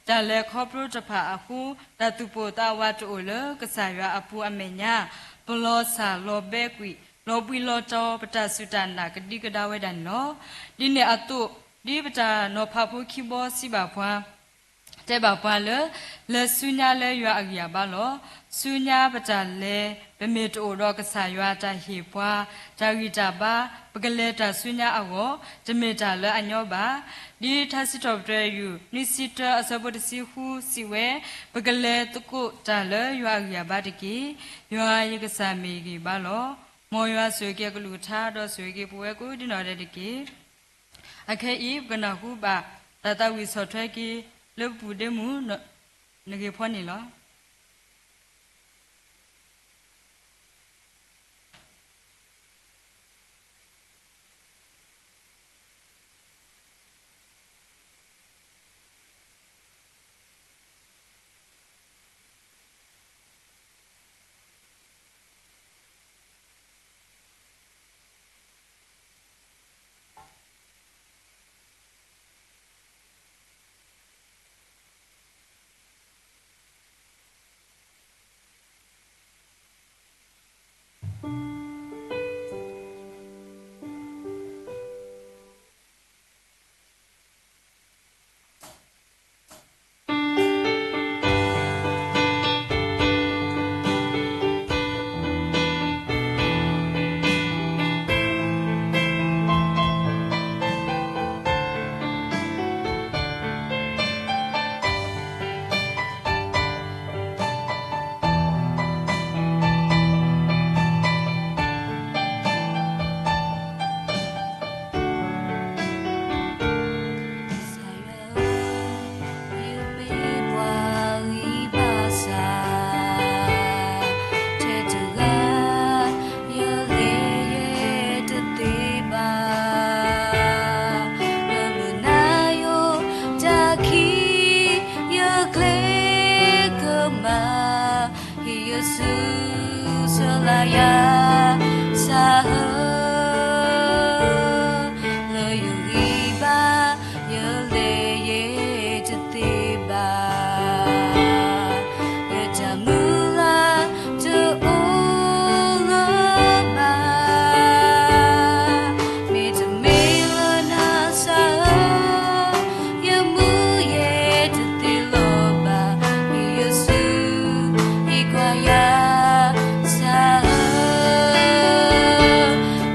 တၢ်လဲၤခီဖျိတဖၣ်အဃိ, တၢ်သူၣ်ပိၢ်သးဝးတအိၣ်လၢကစၢ်ယွၤအပူၤအမဲာ်ညါ, ပလီၤစၢ်လီၤဘဲကွံာ်, လီၤဘှံးလီၤတီၤ ပတၢ်စူၢ်တၢ်နာ်ကဒံကဒါဝဲဒၣ်န့ၣ်လီၤ. ဒ်န့ၣ်အသိး, ဒ်ပတၢ်နီၤဖးဖိခံဘီစံးဘၣ်ပှၤ တဲဘၣ်ပှၤလၢ လဲၤဆူညါလၢယွၤအဂံၢ်အဘါလီၤ. ဆူညါပတၢ်လဲၤ ပမ့ၢ်တအိၣ်ဒီးကစၢ်ယွၤတၢ်ဟ့ၣ်ပှၤ တၢ်ဂံၢ်တၢ်ဘါ ပကလဲၤတၢ်ဆူညါအဂီၢ် တမ့ၢ်တၢ်လၢအညီဘၣ်. ဒ်ထါစံးထီၣ်ပတြၢၤယုၢ် နွံဆံတၢအဆၢဖိတဆံဃုစံးဝဲ, ပကလဲၤသကိးတၢ်လၢယွၤအဂံၢ်အဘါတက့ၢ်. ယွၤယကစၢ်မ့ၢ်ယဂံၢ်ဘါလီၤ. မ်ယွၤဆိၣ်ဂ့ၤက့ၤအကလုၢ်ကထါ ဒီးဆိၣ်ဂ့ၤက့ၤပဝဲကိးဒံနီၢ်ဒဲးတက့ၢ်. အခဲအံၤ ပကနၢ်ဟူဘၣ်တၢ်သးဝံၣ်ဆီၣ်ထွဲက့ၤ လၢပပူၤဒ့မုၣ် နဂ့ၤဖီန့ၣ်လီၤ. လၢယၤစၢ်ဧၢ, လၢယဂံၢ်ဘါ ယလဲၤယဲတသ့ဘၣ်, ယတၢ်မုၢ်လၢ်တအိၣ်လၢၤဘၣ်, မ့တမ့ၢ်လၢနၤစၢ်ဧၢ, ယမူယဲတသ့လၢၤဘၣ်, ယ့ၣ်ၡူးဟ့ၣ်ကွၢ်ယၤစၢ်ဧၢ,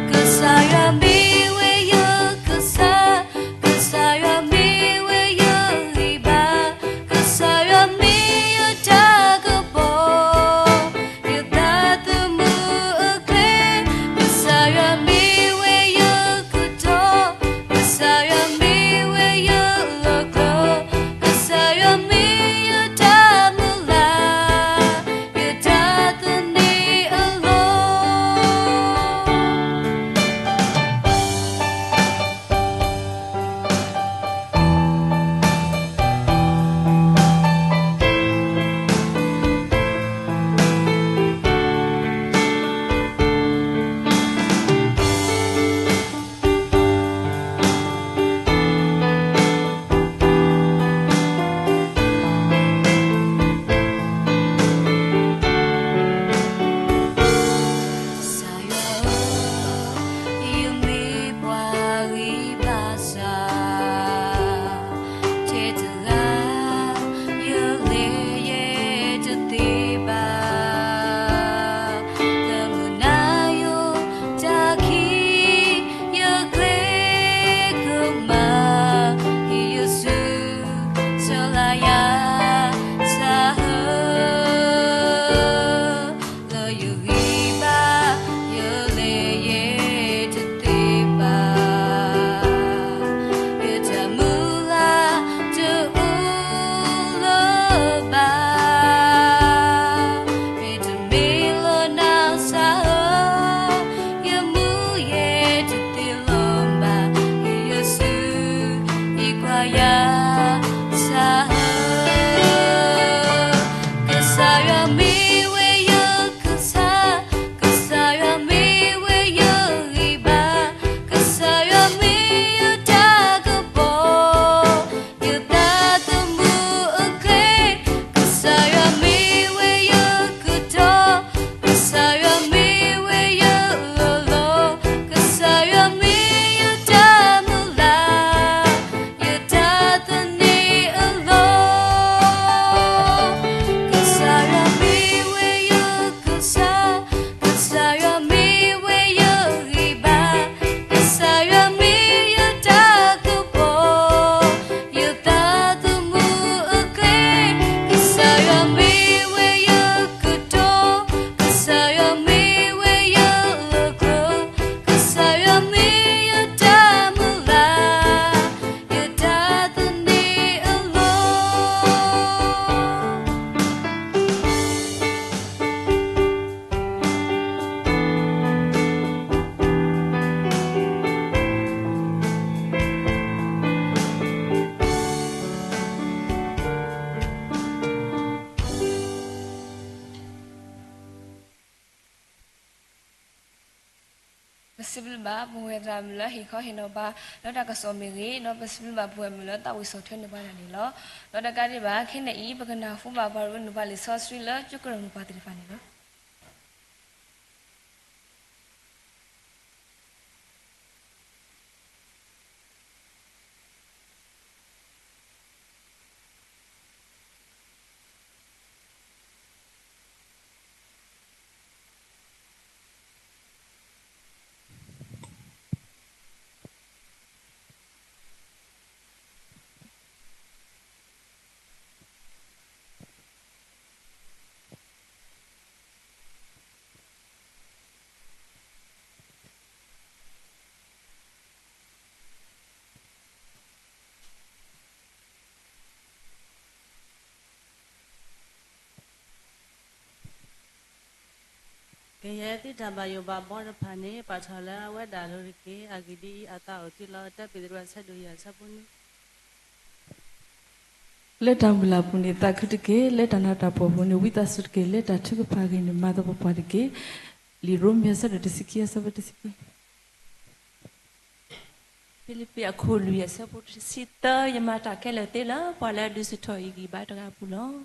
ကစၢ်ယွၤမ့ၢ်ဝဲယကစၢ်, ကစၢ်ယွၤမ့ၢ်ဝဲယဂံၢ်ဘါ, ကစၢ်ယွၤမ့ၢ်ယတၢ်ကပီၤ, ယသးသမူအကျဲ, ကစၢ်ယွၤမ့ၢ်ဝဲယကတီၤ, ကစၢ်ယွၤမ့ၢ်ဝဲယလီၢ်ကျၢၤ, ကစၢ်ယွၤမ့ၢ်ယတၢ်မုၢ်လၢ်, ယတၢ်သန့ၤအလီၢ်. ကစၢ်ယွၤဧၢ, ယမ့ၢ်ပှၤဂံၢ်ဘါစၢ်, ထဲတဂၤ ယလဲၤယဲတသ့ဘၣ်, လၢမုၢ်နၤယိာ်တၢ်ခံ ယကျဲကမၣ်, ယ့ၣ်ၡူး ဆၢလၢယၤစၢ်ဧၢ, လၢယဂံၢ်ဘါ ယလဲၤယဲတသ့ဘၣ်, ယတၢ်မုၢ်လၢ်တအိၣ်လၢၤဘၣ်, မ့တမ့ၢ်လၢနၤစၢ်ဧၢ, ယမူယဲတသ့လၢၤဘၣ်, ယ့ၣ်ၡူး ဟ့ၣ်ကွၢ်ယၤစၢ်ဧၢ, ကစၢ်ယွၤမ့ၢ်ဝဲယကစၢ်, ကစၢ်ယွၤမ့ၢ်ဝဲယဂံၢ်ဘါ, ကစၢ်ယွၤမ့ၢ်ယတၢ်ကပီၤ, ယသးသမူအကျဲ, ကစၢ်ယွၤမ့ၢ်ဝဲယကတီၤ, ကစၢ်ယွၤမ့ၢ်ဝဲယလီၢ်လီၢ်, ကစၢ်ယွၤမ့ၢ်ယတၢ်မုၢ်လၢ်, ယတၢ်သန့ၤအလီၢ်, ကစၢ်ယွၤမ့ၢ်ဝဲယကစၢ်, ကစၢ်ယွၤမ့ၢ်ဝဲယဂံၢ်ဘါ, ကစၢ်ယွၤမ့ၢ်ယတၢ်ကပီၤ, ယသးသမူအကျဲ, ကစၢ်ယွၤမ့ၢ်ဝဲယကတီၤ, ကစၢ်ယွၤမ့ၢ်ဝဲယလီၢ်ကျၢၤ, ကစၢ်ယွၤမ့ၢ်ယတၢ်မုၢ်လၢ်, ယတၢ်သန့ၤအလီၢ်. ပစံးဘျုးဘၣ် ပဝဲၢ်သရၣ်မုၣ်လၢဟ့ၣ်ခီဟ့ၣ်နီၤပှၤ လၢတၢ်ကစီၣ်မ့ၢ်ဂ့ၤ, ဒီးပစံးဘျုးဘၣ်ပဝဲၢ်မုၣ်လၢသးဝံၣ်ဆီၣ်ထွဲန့ၢ်ပှၤဒၣ်န့ၣ်လီၤ. ဒီးတကးဒံးဘၣ် ခဲန့ၣ်အံၤ ပကနၢ်ဟူဘၣ်ပှၤရ့လိာ်ပှၤလံာ်စီဆှံလၢကၠိကရၢၢ်မိၢ်ပှၢ်သ့ၣ်တဖၣ်န့ၣ်လီၤ. ကယဲၢ်သုတၢ်ဘၣ်ယိၣ်ဘၣ်ဘီတဖၣ်န့ၣ် ပာ်ထီၣ်လၢအဝဲဒၣ်အလိၤတက့ၢ်. အဂ့ၢ်ဒ်အံၤ, အသးအိၣ်တ့ၢ်လီၤ. တၢပ့းတရူး အဆၢဒိၣ်ယဲၢ် အဆၢဖိနွံ. လၢတၢ်မုၢ်လၢ်ပူၤန့ၣ် သးခုတက့ၢ်. လၢတၢ်နးတၢ်ဖှီၣ်ပူၤန့ၣ် ဝံသးစူၤတက့ၢ်. လၢတၢ်ထုကဖၣ်အဂ့ၢ်န့ၣ် မၤသပှၢ်ပှၢ်တက့ၢ်. လံာ်ရိမ့ၤအဆၢဒိၣ်တဆံခံအဆၢဖိတဆံခံ, ဖံလံးပံးအခိၣ်လွံၢ်အဆၢဖိတဆံသၢ, ယမၤတၢ်ခဲလၢာ်သ့လၢ ပှၤလၢအဒုးဆူၣ်ထီၣ်ယဂံၢ်ဘါတဂၤအပူၤလီၤ.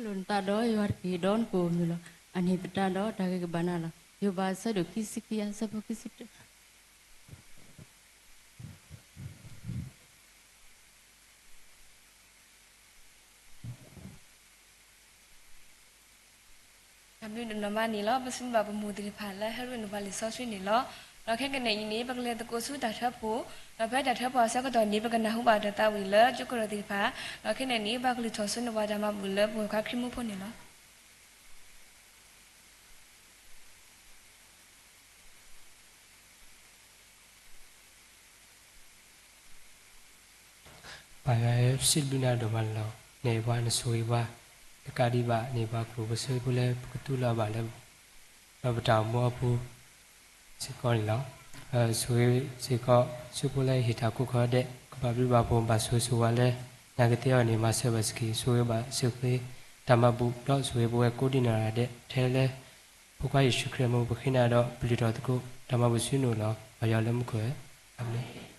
လိာ်နသးဒီးယွၤတက့ၢ်, ဒီးနကအိၣ်မုာ်လီၤ. အန့ၣ်သတးဒီး တၢ်ဂ့ၤကဘၣ်နၤလီၤ. ယိၤဘးအဆၢဒိၣ်ခံဆံခံအဆၢဖိခံဆံတၢ. တၢ်ဘျုးဒိၣ်မးန့ၣ်လီၤ. ပစံးဘျုးဘၣ်ပမိၢ်သ့ၣ်တဖၣ်လၢဟဲရ့နပှၤလံာ်စီဆှံန့ၣ်လီၤ. ဒီးခဲကနံၣ်အံၤန့ၣ် ပကလဲၤသကိးဆူတၢ်ထၢဖှိၣ်, ဒီးဖဲတၢ်ထၢဖှိၣ်အဆၢကတီၢ်န့ၣ် ပကနၢ်ဟူဘၣ်တၢ်သးဝံၣ်လၢကၠိကရၢၢ်သ့ၣ်တဖၣ်, ဒီးခဲကနံၣ်အံၤ ပကလုၢ်ထီၣ်ဆူနပှၤတၢ်မၤဘူၣ်လၢပှၤခါခရံာ်မူဖိန့ၣ်လီၤ. ပၢ်ယွၤဧၢ, ပစံးဘျုးနၤဒိၣ်မးန့ၣ်လီၤ. နအဲၣ်ပှၤ နဆိၣ်ဂ့ၤပှၤ, နကးဒံးဘၣ်န့ၢ်ပှၤကျိၣ်ဖိစ့ဖိလၢပကသူလီၤဘၣ်လၢ ဒီးပတၢ်အိၣ်မူအပူၤစ့ၢ်ကီးန့ၣ်လီၤ. ဆိၣ်ဂ့ၤစ့ၢ်ကီး ဆူဖိလၢဟ့ၣ်တၢ်ကိးခီဒဲး, ကဘၣ်ဘျုးဘၣ်ဖှိၣ် ဘၣ်ဆိၣ်ဂ့ၤဆိၣ်ဝါလၢ နၤကသ့အီၤန့ၣ် မၤစၢၤဘၣ်စ့ၢ်ကီး, ဆိၣ်ဂ့ၤဘၣ်စ့ၢ်ကီးတၢ်မၤဘူၣ်, ဒီးဆိၣ်ဂ့ၤပဝဲကိးဒံးနီၢ်ဂၤဒဲး, ထဲလၢ ဖိခွါယ့ၣ်ၡူးခရံာ်အမံၤ ပဃ့နၤဒီးပလုၢ်ထီၣ်သကိး, တၢ်မၤဘူၣ်ဆူနအိၣ်လီၤ. ပၢ်ယွၤလၢမူခိၣ်ဧၢ, အၤမ့ၣ်.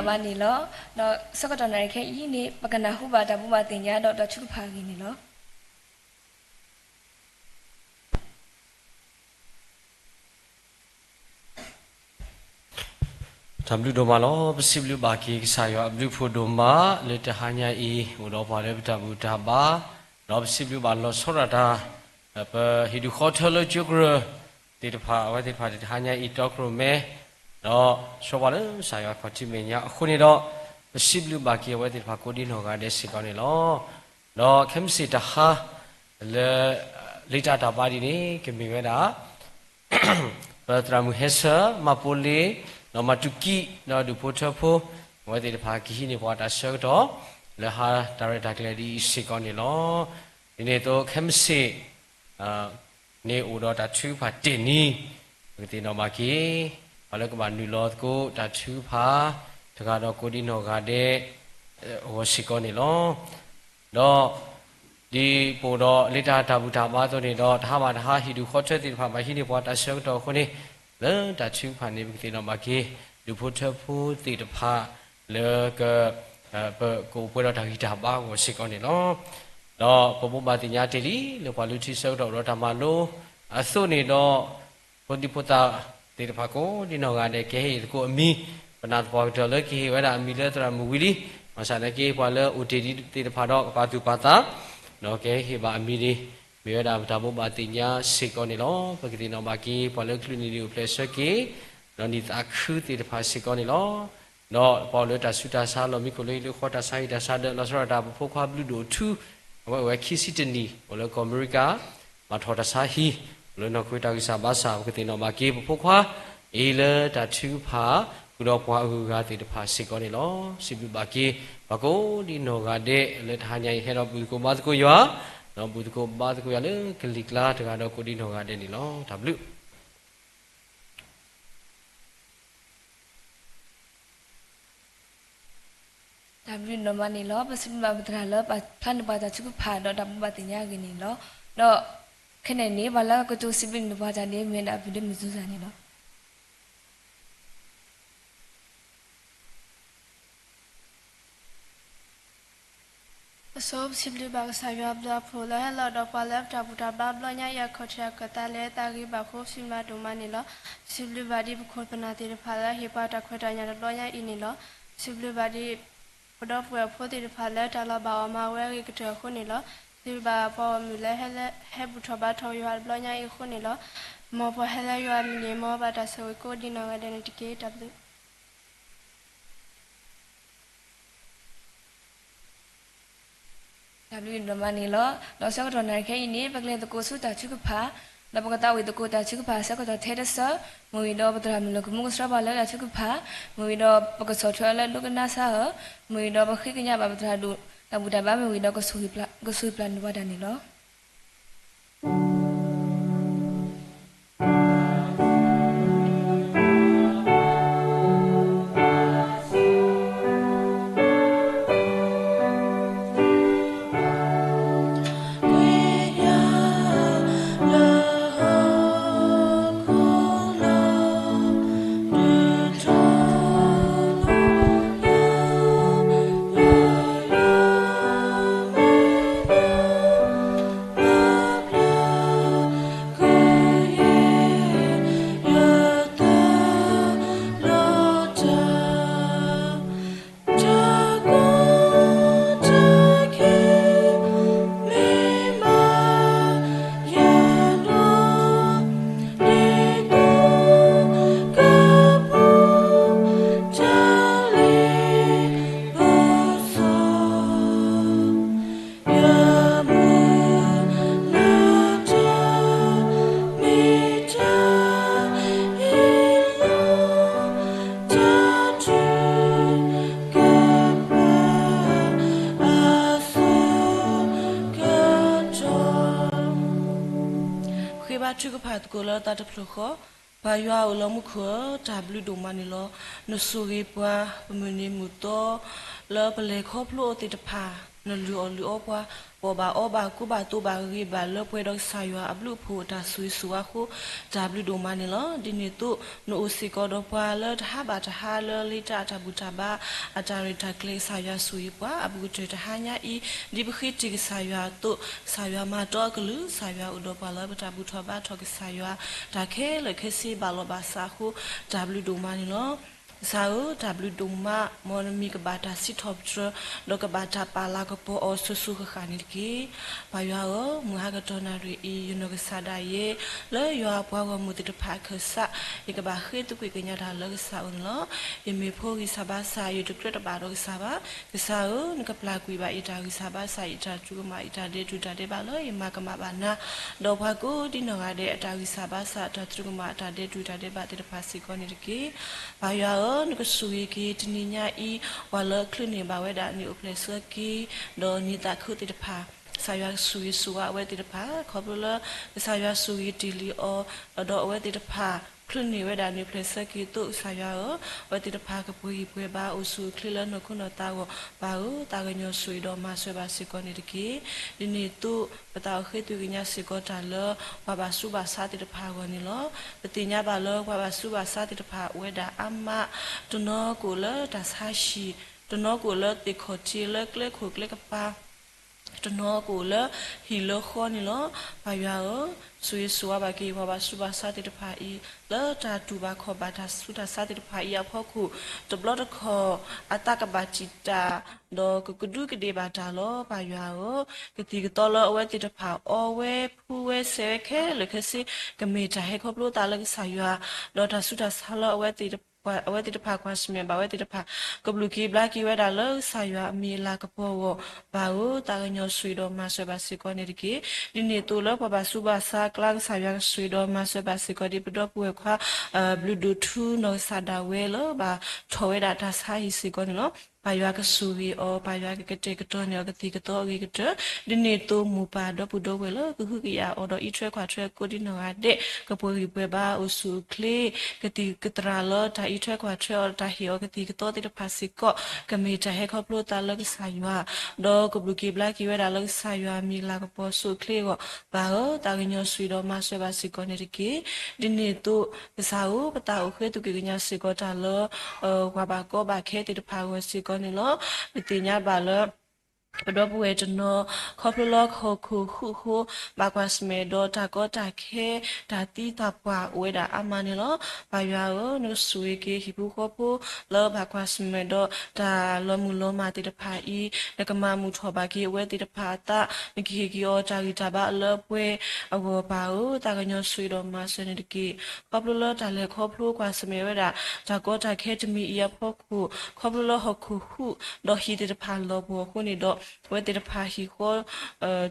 ဘၣ်န့ၣ်လီၤ. ဒီးဆၢကတီၢ်နၣ်ရံၣ်ခဲအံၤန့ၣ် ပကနၢ်ဟူဘၣ်တၢ်ဘိးဘၣ်သ့ၣ်ညါဒီးတၢ်ထုကဖၣ်အဂ့ၢ်န့ၣ်လီၤ. တၢ်ဘျုးဒိၣ်မးလီၤ. ပစံးဘျုးဘၣ်က့ၤကစၢ်ယွၤအဘျုးအဖှိၣ်ဒိၣ်မး လၢတဟါညါအံၤ အိၣ်ဒီးပှၤလၢပတၢ်ဘူၣ်တၢ်ဘါ, ဒီးပစံးဘျုးဘၣ်လီၤဆီဒၣ်တၢ် ပဟံၣ်ဒူၣ်ဃီထၢလၢကၠိကရၢၢ်သ့ၣ်တဖၣ် အဝဲသ့ၣ်တဖၣ်တဟါညါအံၤတီခိၣ်ရိၣ်မဲ ဒီးဆှၢပှၤလၢကစၢ်ယွၤအခီၣ်ထံးမဲာ်ညါအဃိန့ၣ်ဒီး ပစံးဘျုးဘၣ်က့ၤအဝဲသ့ၣ်တဖၣ်ကိးဒ်နီၢ်ဂၤဒဲးစ့ၢ်ကီးန့ၣ်လီၤ. ဒီးခဲမုၢ်ဆ့ၣ်တဟါ လၢ လ့တၢ်တၢ်ဘါဒ်န့ၣ် ကမ့ၢ်ဝဲဒၣ် ပသရၣ်မုၣ်ဟဲဆၢ, မၤပိလ့, ဒီးမၤတူၢ်ကံၣ်, ဒီးဒူၣ်ဖိထၢဖိ, အဝဲသ့ၣ်တဖၣ်ကဟံးန့ၢ်ပှၤတၢ်ဆၢကတီၢ် လၢဟါတၢ်ရဲၣ်တၢ်ကျဲၤဒ်အံၤစ့ၢ်ကီးန့ၣ်လီၤ. ဒ်န့ၣ်အသိးခဲမုၢ်ဆ့ၣ် န့ၣ်အိၣ်ဒီးတၢ်ထုကဖၣ်တ့ၢ်နံၤ, ပကသ့ၣ်နီၣ်ဘၣ်က့ၤ ပှၤလၢကဘၣ်နုာ်လီၤသကိးတၢ်ထုကဖၣ် တဂၤဒီးကိးဒ်နီၢ်ဂၤဒဲး အဂီၢ်စ့ၢ်ကီးန့ၣ်လီၤ. ဒီး ဒ်ပအိၣ်ဒီးလ့တၢ်တၢ်ဘူၣ်တၢ်ဘါအသိးန့ၣ်ဒီး တဟါဘၣ်တဟါ ဟံၣ်ဒူၣ်ဃီထၢသ့ၣ်တဖၣ်ဘၣ်ဟံးန့ၢ်ပှၤတၢ်ဆၢကတီၢ်အဃိန့ၣ် လၢတၢ်ထုကဖၣ်န့ၣ် ပကသ့ၣ်နီၣ်ဘၣ်က့ၤ ဒူၣ်ဖိထၢဖိသ့ၣ်တဖၣ် လၢက ပကအိၣ်ပှဲၤဒီးတၢ်ဂံၢ်တၢ်ဘါအဂီၢ်စ့ၢ်ကီးန့ၣ်လီၤ. ဒီးပဘိးဘၣ်သ့ၣ်ညါတ့ၢ်လံ လၢပှၤလုၢ်ထံဆၢကတီၢ်အိၣ်ဒီးတၢ်မၤလိအသိးန့ၣ်ဒီး ဖိဒံဖိသၣ်သ့ၣ်တဖၣ်ကိးဒ်နီၢ်ဂၤဒဲး ကဟ့ၣ်သကိးအမံၤ, ပနာ်သပှၢ်ကတၢၢ်လၢကဟ့ၣ်ဝဲဒၣ်အမံၤလၢသရၣ်မုၣ်ဝံၤလံ, ဘၣ်ဆၣ်သနာ်က့ ပှၤလၢအိၣ်တ့ၢ်ဒံးသ့ၣ်တဖၣ်ဒီး ကပာ်သူၣ်ပာ်သး ဒီးကဟ့ၣ်ဘၣ်အမံၤန့ၣ် မ့ၢ်ဝဲဒၣ်ပတၢ်ဘိးဘၣ်သ့ၣ်ညါစ့ၢ်ကီးန့ၣ်လီၤ. ပကသ့ၣ်နီၣ်ဘၣ်က့ၤ ပှၤလၢကလုၢ်န့ၣ်ဒံးအိၣ်ဖျဲၣ်ဆၢက့ၤ ဒီးနံၣ်သးခုသ့ၣ်တဖၣ်စ့ၢ်ကီးန့ၣ်လီၤ. ဒီးပှၤအိၣ်လၢတၢ်ဆူးတၢ်ဆါလီၢ်မံခိၣ်လၢဟံၣ်လၢဃီ တၢ်ဆါဟံၣ်တၢ်ဆါဒၢး လီၤဆီဒၣ်တၢ် ပဖိခွါဘျုးဒိၣ်ထူ အဝဲအိၣ်ဝဲခံဆံတနံၣ် အိၣ်လၢကီၢ်အမဲရကၤ ဘၣ်ထီၣ်တၢ်ဆါဟံၣ် အိၣ်လၢနီၢ်ခိတၢ်ဂံၢ်စၢ်ဘါစၢ် ပကသ့ၣ်နီၣ်ဘၣ်က့ၤပဖိခွါ အံၤလၢတၢ်ထုကဖၣ် ဃုာ်ဒီးပှၤအဂုၤအဂၤသ့ၣ်တဖၣ်စ့ၢ်ကီးန့ၣ်လီၤ. စံးဘျုးဘၣ်က့ၤ ပှၤကိးဒ်နီၢ်ဂၤဒဲးလၢတဟါညါအံၤ ဟဲဒီးဘူၣ်သကိးဘါသကိးယွၤ ဒီးဘူၣ်သကိးဘါသကိးယွၤလၢကလံၤကျါတဂၤဒီးကိးဒ်နီၢ်ဂၤဒဲးန့ၣ်လီၤ. တၢ်ဘျုး တၢ်ဘျုးဒိၣ်မးန့ၣ်လီၤ. ပစံးဘျုးဘၣ်ပသရၣ်လၢ ဖျါန့ၢ်ပှၤတၢ်ထုကဖၣ်ဒီးတၢ်ဘိးဘၣ်သ့ၣ်ညါအဂ့ၢ်န့ၣ်လီၤ. ဒီးခဲန့ၣ်န့ၣ် ပှၤလၢကတိၤစံးဘျုးန့ၢ်ပှၤတၢ်န့ၣ် မ့ၢ်ဝဲဒၣ် ပဒ့မုၣ်စုစၢ်န့ၣ်လီၤ. အဆိ ပစံးဘျုးဘၣ်ကစၢ်ယွၤအဘျုးအဖှိၣ်လၢဟဲလီၤဒီးပှၤလၢပတၢ်ဘူၣ်တၢ်ဘါဘျီညါအံၤ အခီၣ်ထံးအခီၣ်သးလၢတၢ်ဂ့ၤဘၣ်အဃိ ပစံးဘျုးဘၣ်ဒိၣ်မးန့ၣ်လီၤ. ပစံးဘျုးဘၣ်ဒ်ပခိၣ်ပနၢ်သ့ၣ်တဖၣ်လၢဟ့ၣ်ပှၤတၢ်ခွဲးတၢ်ယာ်တဘျီညါအံၤန့ၣ်လီၤ. ပစံးဘျုးဘၣ်ဒ် ပဒီပုၢ်ဝဲၢ်ဖိသ့ၣ်တဖၣ်လၢတၢ်လီၤဘၣ်အီၤမၤဝဲအဂ့ၤကတၢၢ်အဃိန့ၣ်လီၤ. စံးဘျုးဘၣ်ပှၤဂီၢ်မုၢ်လၢဟဲ ဟဲဘူၣ်ထီၣ်ဘါထီၣ်ယွၤတဘျီညါအံၤအဃိန့ၣ်လီၤ. မ်ပှၤဟဲလၢယွၤအမံၤန့ၣ် မ်ဘၣ်တၢ်ဆိၣ်ဂ့ၤကိးဒ်နီၢ်ဂၤဒဲးန့ၣ်တက့ၢ်. တၢ်ဘျုး တၢ်ဘျုးဒိၣ်မးန့ၣ်လီၤ. ဒီးဆၢကတီၢ်နၣ်ရံၣ်ခဲအံၤန့ၣ် ပကလဲၤသကိးဆူတၢ်ထုကဖၣ်, ဒီးပကသးဝံၣ်သကိးတၢ်ထုကဖၣ်ဆၢကတီၢ်ထဲတစၢၤ, မ့ၢ်ဝံၤဒီးပသရၣ်မုၣ်လၢကမူကဆှီပှၤလၢတၢ်ထုကဖၣ်, မ့ၢ်ဝံၤဒီးပကဆီၣ်ထွဲအီၤလၢဒိကနၣ်စၢ်ဧၢ, မ့ၢ်ဝံၤဒီးပဃ့ကညးဘၣ်ပသရၣ်ဒိၣ် တၢ်ဘူၣ်တၢ်ဘါမ့ၢ်ဝံၤဒီး ကဆိၣ်ဂ့ၤပျၢ်န့ၢ်ပှၤတၢ်န့ၣ်လီၤ. ဃ့ဘါထုကဖၣ်သကိးလၢ သးတဖျၢၣ်ဃီ, ပၢ်ယွၤအိၣ်လၢမူခိၣ်ဧၢ, တၢ်ဘျုးဒိၣ်မးန့ၣ်လီၤ. နဆိၣ်ဂ့ၤပှၤ ပမုၢ်နံၤမုၢ်သီ လၢပလဲၤခီဖျိအီၤသ့ၣ်တဖၣ်, နလုၢ်အီၣ်လုၢ်အီပှၤ, ပှၤဘၣ်အီဘၣ်ကူဘၣ်သိဘၣ်ဂ့ၤဘၣ်လၢပှဲၤဒီးကစၢ်ယွၤအဘျုးအဖှိၣ်အတၢ်ဆိၣ်ဂ့ၤဆိၣ်ဝါအဃိ, တၢ်ဘျုးဒိၣ်မးန့ၣ်လီၤ. ဒ်န့ၣ်အသိး, နအိၣ်စ့ၢ်ကီးဒီးပှၤလၢတဟါဘၣ်တဟါလၢလ့တၢ်အတၢ်ဘူၣ်တၢ်ဘါ, အတၢ်ရဲၣ်တၢ်ကျဲၤ ကစၢ်ယွၤဆိၣ်ဂ့ၤပှၤအပူၤကတၢၢ်တဟါညါအံၤ, ဒ်ပဃ့တ့ၢ်ကစၢ်ယွၤအသိး, ကစၢ်ယွၤမၤတီအကလုၢ်, ကစၢ်ယွၤအိၣ်ဒီးပှၤလၢပတၢ်ဘူၣ်ထီၣ်ဘါထီၣ်ကစၢ်ယွၤ, တၢ်ခဲလၢာ်ခဲဆ့ဘၣ်လီၤဘၣ်စးအဃိ, တၢ်ဘျုးဒိၣ်မးန့ၣ်လီၤ. ကစၢ်ဧၢ, တၢ်ဘျုးဒိၣ်မး, မ်နမံၤကဘၣ်တၢ်စံးထီၣ်ပတြၢၤ, ဒီးကဘၣ်တၢ်ပာ်လၤကပီၤအီၤစိၤစိၤဃၣ်ဃၣ်န့ၣ်တက့ၢ်. ပၢ်ယွၤဧၢ, မုၢ်ဟါကတီၢ်နၣ်ရံၣ်အံၤ ယနီၢ်ကစၢ်ဒၣ်ယဲ, လၢယွၤအပှၤဂီၢ်မုၢ်သ့ၣ်တဖၣ်အခၢၣ်စး, ယကဘၣ်ဃ့သကွံာ်ကညးတၢ်လၢကစၢ်အအိၣ်န့ၣ်လီၤ. ယမ့ၢ်ဖိဂံၢ်စၢ်ဘါစၢ်, ယတကြၢးတဘၣ်ဒီးကစၢ်ဘၣ်. ကစၢ်ဧၢ, နကပျၢ်ကွံာ်ဘၣ်ယတၢ်ဂံၢ်စၢ်ဘါစၢ်, ယတၢ်တြူးကမၣ်, ယတၢ်ဒဲးတြူးတၢ်ဒဲးဘးလၢယမၤကမၣ်ဘၣ်နၤ, ဒီးပှၤကိးဒ်နီၢ်ဂၤဒဲးအတၢ်ဂံၢ်စၢ်ဘါစၢ်, တၢ်တြူးကမၣ်, တၢ်ဒဲးတြူးတၢ်ဒဲးဘးသ့ၣ်တဖၣ်စ့ၢ်ကီးန့ၣ်တက့ၢ်. ပၢ်ယွၤဧၢ, နကဆိၣ်ဂ့ၤက့ၤတနံၤညါအံၤ, ပှၤလၢအချုးန့ၢ်ဘၣ်ဝဲဒၣ်နံၣ်အိၣ်ဖျဲၣ်ဆၢက့ၤ, ဒီးနံၣ်သးခုသ့ၣ်တဖၣ်, ကစၢ်ယွၤကဆိၣ်ဂ့ၤဆိၣ်ဝါအဝဲသ့ၣ်တဖၣ်, ခီဖျိလၢကစၢ်ယွၤဆိၣ်ဂ့ၤတ့ၢ်လံအီၤ, ဒီးအဝဲသ့ၣ်တဖၣ် ချုးန့ၢ်ဝဲဒၣ်နံၣ်အိၣ်ဖျဲၣ်ဆၢက့ၤအသိး, ကစၢ်ယွၤဧၢ, အဝဲသ့ၣ်တဖၣ်ကပှဲၤဂံၢ်ပှဲၤဘါအိၣ်ဆူၣ်အိၣ်ချ့လၢနီၢ်ခိနီၢ်သးအဂီၢ်, ပၢ်ဧၢ, သးကညီၤဆိၣ်ဂ့ၤဒီးမၤစၢၤဘၣ်စ့ၢ်ကီးန့ၣ်တက့ၢ်. ဒ်န့ၣ်အသိး, ပသးအိၣ်ဃ့သွံၣ်ကညးစ့ၢ်ကီးတၢ်လၢ ပှၤဘၣ်ဆူးဘၣ်ဆါသ့ၣ်တဖၣ်အဂီၢ်န့ၣ်လီၤ. ပသ့ၣ်ညါဘၣ်လၢပှၤဘၣ်ဆူးဘၣ်ဆါသ့ၣ်တဖၣ်အိၣ်ဝဲဒၣ်အါမး, တနီၤကအိၣ်လၢတၢ်ဆါဟံၣ်, တနီၤကအိၣ်လၢသ့ၣ်ခီၣ်ထံးလၢကျဲခိၣ်ကျဲကပၤ, တနီၤကအိၣ်လၢဟံၣ်လၢဃီန့ၣ်လီၤ. ပၢ်ယွၤဧၢ, ဆိၣ်ဂ့ၤဆိၣ်ဝါဘၣ်က့ၤပှၤဘၣ်ဆူးဘၣ်ဆါသ့ၣ်တဖၣ်အံၤ, လၢတၢ်တူၢ်ဘၣ်ခီၣ်ဘၣ်တၢ်ဆူးတၢ်ဆါသ့ၣ်တဖၣ်အံၤအဖီခိၣ်, တဘျီတခီၣ်အသးကဘၣ်တံာ်တာ်, ဒီးကကဒူးကဒ့ၣ်ဘၣ်တၢ်လီၤ. ပၢ်ယွၤဧၢ, ကသံၣ်ကသီလၢအဝဲသ့ၣ်တဖၣ်အီဝဲဖှူဝဲစဲးဝဲခဲလၢာ်ခဲဆ့, ကမ့ၢ်တၢ်ဟဲခီဖျိသးလၢကစၢ်ယွၤ, ဒီးတၢ်ဆူးတၢ်ဆါလၢအဝဲသ့ၣ်တဖၣ် အဝဲသ့ၣ်တဖၣ်ကွၢ်ဆၢၣ်မဲာ်ဘၣ်ဝဲသ့ၣ်တဖၣ်, ကဘျုးက့ၤဘျါက့ၤဝဲဒၣ်လၢကစၢ်ယွၤအမံၤအလၤကပီၤအဂီၢ်, ပၢ်ဧၢ, သးကညီၤဆိၣ်ဂ့ၤဒီးမၤစၢၤဘၣ်စ့ၢ်ကီးန့ၣ်တက့ၢ်. ဒ်န့ၣ်အသိးလၢပှၤဘၣ်ဆူးဘၣ်ဆါအကျါ, ကစၢ်ယွၤကဆိၣ်ဂ့ၤဒီးမၤစၢၤဘၣ်စ့ၢ်ကီးဒ်ပဒီပုၢ်ဝဲၢ်ခွါ ဘျုးဒိၣ်ထူနီၢ်ကစၢ်ဒၣ်ဝဲလၢဘၣ်ထီၣ်ဝဲဒၣ်တၢ်ဆါဟံၣ်စ့ၢ်ကီးန့ၣ်လီၤ. ပၢ်ယွၤကဆိၣ်ဂ့ၤအီၤ, ပၢ်ယွၤကကတဲာ်ကတီၤန့ၢ်အီၤကသံၣ်ကသီအဂ့ၤကတၢၢ်, ဒ်န့ၣ်အသိးမိၢ်ပၢ်ဒီပုၢ်ဒီဝဲၢ်လၢကဟုကယာ်အီၤဒီးအံးထွဲကွၢ်ထွဲကိးဒ်နီၢ်ဂၤဒဲး, ကပှဲၤဂံၢ်ပှဲၤဘါအိၣ်ဆူၣ်အိၣ်ချ့, ကသံၣ်ကသရၣ်လၢတၢ်အံးထွဲကွၢ်ထွဲအီၤဒီးတၢ်ဟ့ၣ်အီၤကသံၣ်ကသီသ့ၣ်တဖၣ်စ့ၢ်ကီး, ကမ့ၢ်တၢ်ဟဲခီဖျိသးလၢကစၢ်ယွၤ, ဒီးကဘျုးက့ၤဘျါက့ၤဝဲဒၣ်လၢကစၢ်ယွၤအမံၤအလၤကပီၤဆူၣ်အိၣ်ချ့အဂီၢ်, ပၢ်ဧၢ, သးကညီၤဆိၣ်ဂ့ၤဒီးမၤစၢၤဘၣ်စ့ၢ်ကီးန့ၣ်တက့ၢ်. ဒ်န့ၣ်အသိး, ကစၢ်ဧၢ, ပသးအိၣ်ဃ့သူၣ်က့ၤကညးစ့ၢ်ကီးတၢ်လၢ ပှၤဘၣ်ကီဘၣ်ခဲသ့ၣ်တဖၣ်အဂီၢ်စ့ၢ်ကီးန့ၣ်လီၤ. ပသ့ၣ်ညါဘၣ်လၢ ပဒီပုၢ်ဝဲၢ်တနီၤ ခီဖျိလၢဟီၣ်ခိၣ်ဟူးဃိ ဘၣ်ကွၢ်ဆၢၣ်မဲာ်ဒီးတၢ်ကီတၢ်ခဲ တၢ်သံတၢ်ပှၢ်အိၣ်ဝဲဒၣ်အါမးန့ၣ်လီၤ. ပၢ်ယွၤဧၢ, နကဆိၣ်ဂ့ၤက့ၤဟံၣ်ဖိဃီဖိ လၢဘၣ်ကွၢ်ဆၢၣ်မဲာ်ဒီးတၢ်လီၤမုၢ်လီၤမၢ်သ့ၣ်တဖၣ်အံၤ, နကမၤမုာ်ထီၣ်ဘၣ်က့ၤအဝဲသ့ၣ်တဖၣ်အသး, နကဟ့ၣ်က့ၤအီၤတၢ်ဂံၢ်တၢ်ဘါလၢပှဲၤအဂီၢ် ပၢ်ဧၢ, သးကညီၤဆိၣ်ဂ့ၤဒီးမၤစၢၤန့ၣ်တက့ၢ်. ခီဖျိလၢတၢ်လဲၤခီဖျိကွၢ်ဆၢၣ်မဲာ်ဝဲဒၣ် တၢ်ကီတၢ်ခဲတမံၤအံၤအဖီခိၣ်, ခီဖျိလၢဟီၣ်ခိၣ်ဟူး ဒီးဟံၣ်သ့ၣ်တဖၣ်လီၤပှီၢ်အဃိန့ၣ်ဒီး အဝဲသ့ၣ်တဖၣ်ဟံၣ်ဃီ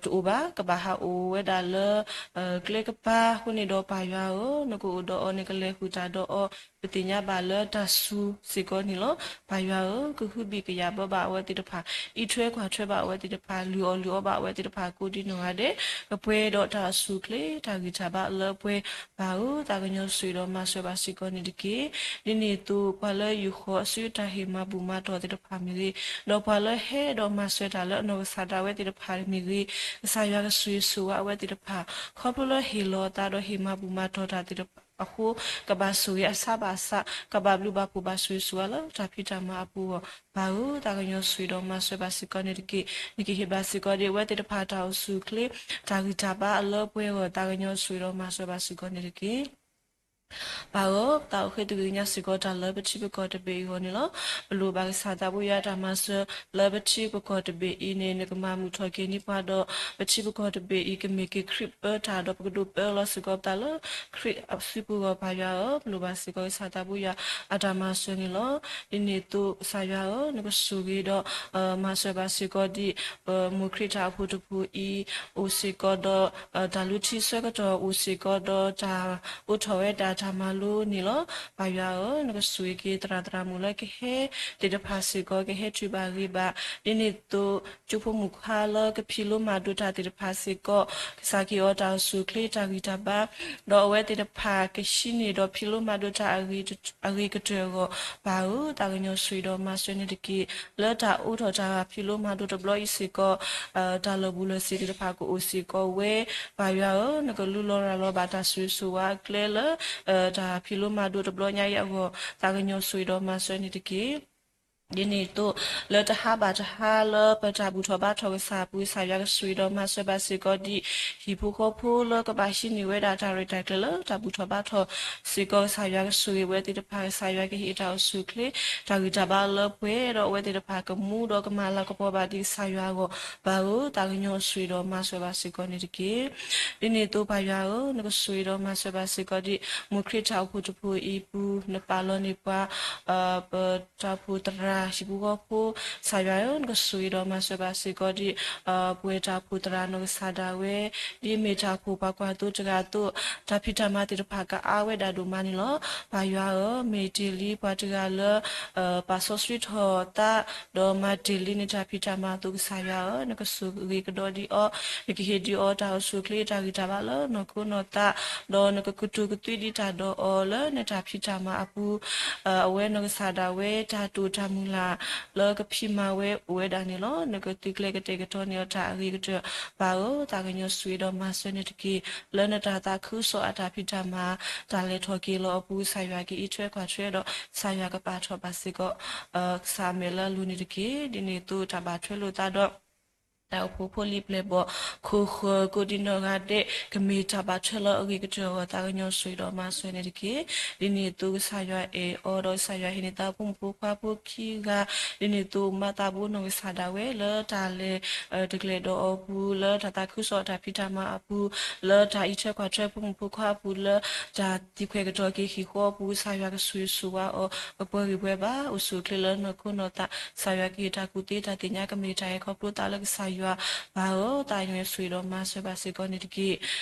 တအိၣ်ဘၣ်, ကဘၣ်ဟးအိၣ်ဝဲဒၣ်လၢ ကျဲကပၤအဃိန့ၣ်ဒီး ပၢ်ယွၤဧၢ, နကအိၣ်ဒီးအီၤ, နကလဲၤဃုာ်တၢ်ဒီးအီၤ, ပသ့ၣ်ညါဘၣ်လၢတၢ်ဆူးစ့ၢ်ကီးန့ၣ်လီၤ. ပၢ်ယွၤဧၢ, ကဟုဘံၣ်ကယာ်ဘၢဘၣ်အဝဲသ့ၣ်တဖၣ်, အံးထွဲကွၢ်ထွဲဘၣ်အဝဲသ့ၣ်တဖၣ်, လုၢ်အီၣ်လုၢ်အီဘၣ်အဝဲသ့ၣ်တဖၣ်ကိးဒ်နီၢ်ဂၤဒဲး, ကပှဲၤဒီးတၢ်ဆူၣ်အိၣ်ချ့ တၢ်ဂံၢ်တၢ်ဘါလၢပှဲၤ, ပၢ်ဧၢ, သးကညီၤဆိၣ်ဂ့ၤဒီးမၤစၢၤဘၣ်စ့ၢ်ကီးန့ၣ်တက့ၢ်. ဒ်န့ၣ်အသိး ပှၤလၢယူာ်ဃီၤအစုတၢ်ဟ့ၣ်မၤဘူၣ်မၤတီၢ်သ့ၣ်တဖၣ်မ့ၢ်ဂ့ၤ, ဒီးပှၤလၢဟဲဒီးမၤစၢၤတၢ်လၢအနီၢ်ကစၢ်ဒၣ်ဝဲသ့ၣ်တဖၣ်မ့ၢ်ဂ့ၤ, ကစၢ်ယွၤကဆိၣ်ဂ့ၤဆိၣ်ဝါအဝဲသ့ၣ်တဖၣ်, ခီဖျိလၢဟ့ၣ်လီၤအသးဒီးဟ့ၣ်မၤဘူၣ်မၤတီၢ်တၢ်သ့ၣ်တဖၣ်အဃိ, ကဘၣ်ဆိၣ်ဂ့ၤအဆါဘၣ်အဆါ, ကဘၣ်ဘျုးဘၣ်ဖှိၣ်ဘၣ်ဆိၣ်ဂ့ၤဆိၣ်ဝါလၢတၢ်ဖံးတၢ်မၤအပူၤအဂီၢ်, ပၢ်ဧၢ, သးကညီၤဆိၣ်ဂ့ၤဒီးမၤစၢၤဘၣ်စ့ၢ်ကီးန့ၣ်တက့ၢ်. နကဟ့ၣ်ဘၣ်စ့ၢ်ကီးဒ်အဝဲသ့ၣ်တဖၣ်တၢ်အိၣ်ဆူၣ်အိၣ်ချ့ တၢ်ဂံၢ်တၢ်ဘါအလၢပှဲၤအဂီၢ်, သးကညီၤဆိၣ်ဂ့ၤဒီးမၤစၢၤဘၣ်စ့ၢ်ကီးန့ၣ်တက့ၢ်. ပၢ်ဧၢ, ပသးအိၣ်ဃ့သုက့ၤညါစ့ၢ်ကီးတၢ်လၢပထံပကီၢ်တဘ့ၣ်အံၤအဂီၢ်န့ၣ်လီၤ. ပလိၣ်ဘၣ်ကစၢ်သးပူၤယွၤအတၢ်မၤစၢၤလၢပထံပကီၢ်တဘ့ၣ်အံၤန့ၣ် နကမၤမုာ်ထီၣ်က့ၤန့ၢ်ပှၤဒီး ပထံပကီၢ်တဘ့ၣ်အံၤ ကမ့ၢ်က့ၤခရံာ်ပၢတၢ်ဒီး ပကဒိးပၢလီၤစ့ၢ်ကီးပသးလၢခရံာ်အစုပူၤအဂီၢ် ပၢ်ယွၤဧၢ, ပလိၣ်ဘၣ်စ့ၢ်ကီးကစၢ်သးပူၤယွၤအတၢ်မၤစၢၤန့ၣ်လီၤ. ဒ်န့ၣ်အသိး ကစၢ်ယွၤဧၢ, နကဆိၣ်ဂ့ၤဒီး မၤစၢၤဘၣ်စ့ၢ်ကီးဒ် မိၢ်ခရံာ်တၢ်အိၣ်ဖှိၣ်တဖုအံၤ အိၣ်စ့ၢ်ကီးဒီး တၢ်လူထံဆၢကတီၢ် အိၣ်စ့ၢ်ကီးဒီးတၢ်အိးထီၣ်ဝဲဒၣ် တၢ်မၤလိန့ၣ်လီၤ. ပၢ်ယွၤဧၢ, နကဆိၣ်ဂ့ၤက့ၤသရၣ်သရၣ်မုၣ်လၢကဟဲသ့ၣ်တဖၣ်စ့ၢ်ကီး ကဟဲတုၤဘၣ်ဂ့ၤဘၣ်, ဒ်န့ၣ်အသိး ကၠိဖိမုၣ်ခွါလၢကဖံးလိမၤဒိးတၢ်သ့ၣ်တဖၣ်စ့ၢ်ကီး ကစၢ်က့ၤအီၤတၢ်အိၣ်ဆူၣ်အိၣ်ချ့ တၢ်ဂံၢ်တၢ်ဘါ, ဒီးအဝဲသ့ၣ်တဖၣ်ကဟံးန့ၢ်ဒီးဖံးလိမၤဒိးတၢ်အဂ့ၤကတၢၢ်အဂီၢ်, ပၢ်ဧၢ, သးကညီၤဆိၣ်ဂ့ၤဒီးမၤစၢၤန့ၣ်တက့ၢ်. လၢတၢ်အိးထီၣ်တၢ်ဖံးလိမၤဒိးတဘျီအံၤစ့ၢ်ကီး တၢ်လီၤဘူးလီၤစ့ၤသ့ၣ်တဖၣ်ကအိၣ်စ့ၢ်ကီးဝဲ, ပၢ်ယွၤဧၢ, နကလူလီၤရၤလီၤဘၣ်တၢ်ဆိၣ်ဂ့ၤဆိၣ်ဝါအကျဲလၢ တၢ်ဖံးလိမၤဒိးတဘျီညါအံၤအဂီၢ်, သးကညီၤဆိၣ်ဂ့ၤဒီးမၤစၢၤန့ၣ်တက့ၢ်. ဒ်န့ၣ်အသိး လၢတဟါဘၣ်တဟါလၢပတၢ်ဘူၣ်ထီၣ်ဘါထီၣ်ကစၢ်အပူၤ ကစၢ်ယွၤကဆိၣ်ဂ့ၤဒီးမၤစၢၤဘၣ်စ့ၢ်ကီးဒ် ဟံၣ်ဖိဃီဖိလၢကဘၣ်ဟံးန့ၢ်ဝဲဒၣ်တၢ်ရဲၣ်တၢ်ကျဲၤလၢတၢ်ဘူၣ်ထီၣ်ဘါထီၣ်စ့ၢ်ကီး ကစၢ်ယွၤကဆိၣ်ဂ့ၤဝဲသ့ၣ်တဖၣ် ကစၢ်ယွၤကဟ့ၣ်တၢ်အိၣ်ဆူၣ်အိၣ်ချ့ တၢ်ဂံၢ်တၢ်ဘါလၢပှဲၤဒီးအဝဲသ့ၣ်တဖၣ်ကမူဒီးကမၤလၤကပီၤဘၣ်ဒ်ကစၢ်ယွၤအဂီၢ်, ပၢ်ဧၢ, သးကညီၤဆိၣ်ဂ့ၤဒီးမၤစၢၤဘၣ်စ့ၢ်ကီးန့ၣ်တက့ၢ်. ဒ်န့ၣ်အသိးပၢ်ယွၤဧၢ, နကဆိၣ်ဂ့ၤဒီးမၤစၢၤဘၣ်စ့ၢ်ကီးဒ် မိၢ်ခရံာ်တၢ်အိၣ်ဖှိၣ်တဖှိၣ်အံၤအပူၤ နပာ်လီၤန့ၢ်ပှၤ ပတၢ်အိၣ်ဖှိၣ်သရၣ် ဟံၣ်ဖိဃီဖိ, ကစၢ်ယွၤဧၢ, နကဆိၣ်ဂ့ၤဒီးမၤစၢၤဘၣ်စ့ၢ်ကီးဒ် ပဝဲတၢ်အိၣ်ဖှိၣ်သရၣ်နီၢ်ကစၢ်ဒၣ်ဝဲ, ဒ်မ့ၢ်တၢ်အိၣ်ဖှိၣ်ပှၤကွၢ်သိတဂၤအသိး, တၢ်ဖံးတၢ်မၤသ့ၣ်တဖၣ်ကအါဝဲဒၣ်ဒိၣ်မးန့ၣ်လီၤ. ပၢ်ယွၤဧၢ, မ့ၢ်တ့ၢ်လံပှၤတဂၤလၢ ပာ်စီဆှံထီၣ်သး, ဒီးမၤတ့ၢ်လံနတၢ်ဖံးတၢ်မၤအသိး ကစၢ်ယွၤဧၢ, နကဆိၣ်ဂ့ၤကဒီးဒံးအီၤ, နကဟ့ၣ်ဒံးအီၤတၢ်အိၣ်ဆူၣ်အိၣ်ချ့ တၢ်ဂံၢ်တၢ်ဘါလၢနီၢ်ခိနီၢ်သး, ဒီးနကကတိၤကသွံဒံးတၢ်ဒီးအီၤလၢနတၢ်ဖံးတၢ်မၤအပူၤ, အဝဲနီၢ်ကစၢ်ဒၣ်ဝဲ တၢ်တိာ်တၢ်မုၢ်လၢ်လၢကဖံးမၤဝဲအိၣ်ဝဲဒၣ်န့ၣ်လီၤ. နကသုးကျဲၤကတဲာ်ကတီၤန့ၢ်အီၤတၢ်အဂ့ၤကတၢၢ်, ပၢ်ဧၢ, သးကညီၤဆိၣ်ဂ့ၤဒီးမၤစၢၤန့ၣ်တက့ၢ်. လၢနတၢ်သးခုကစီၣ်အတၢ်ဖံးတၢ်မၤ တၢ်လဲၤထီၣ်က့ၤလီၤအပူၤ ကစၢ်ယွၤကအံးထွဲကွၢ်ထွဲဒီး ကစၢ်ယွၤကပာ်ထီၣ်ဘၣ်စ့ၢ်ကီး ကစၢ်အမဲာ်လၢအလိၤန့ၣ်တက့ၢ်. ဒ်န့ၣ်အသိးတၢ်ဘၣ်ထွဲလိာ်သးဒီး တၢ်အိၣ်ဖှိၣ်ဖိလံၤပျဲၢ်ဘီၣ် ခိၣ်ဃၢၤကိးဒံနီၢ်ဂၤဒဲး ကမ့ၢ်တၢ်ဘၣ်ထွဲလီၤအဂ့ၤကတၢၢ်အဂီၢ် သးကညီၤဆိၣ်ဂ့ၤဒီးမၤစၢၤန့ၣ်တက့ၢ်. ဒ်န့ၣ်အသိးကစၢ်ယွၤအဲၣ်အီၤဒီးကစၢ်ယွၤဟ့ၣ်န့ၢ်သးဖိမုၣ်ဖိခွါဖိခံဂၤ, ဒ်န့ၣ်အသိးမၤသးဘိနီၢ်ကစၢ်ဒၣ်ဝဲလၢတၢ်လဲၤ တကျဲၤဒီးအီၤအပူၤလၢတၢ်သးခုကစီၣ်တၢ်ဖံးတၢ်မၤအပူၤ, လၢတၢ်အံးထွဲကွၢ်ထွဲဖိမုၣ်ဖိခွါအပူၤလၢ တၢ်သံကွၢ်ကတီၤက့ၤဟံၣ်ဃီအပူၤ ကစၢ်ယွၤကဆိၣ်ဂ့ၤဆိၣ်ဝါအီၤ ကပှဲၤဂံၢ်ပှဲၤဘါ အိၣ်ဆူၣ်အိၣ်ချ့လၢနီၢ်ခိနီၢ်သး, ကစၢ်ယွၤကဟ့ၣ်တၢ်ကူၣ်သ့တၢ်သ့ၣ်ညါကမ့ၢ်တၢ်ဟဲခီဖျိသးလၢကစၢ်ယွၤ, ပၢ်ဧၢ, သးကညီၤဆိၣ်ဂ့ၤဒီးမၤစၢၤဘၣ်စ့ၢ်ကီးန့ၣ်တက့ၢ်.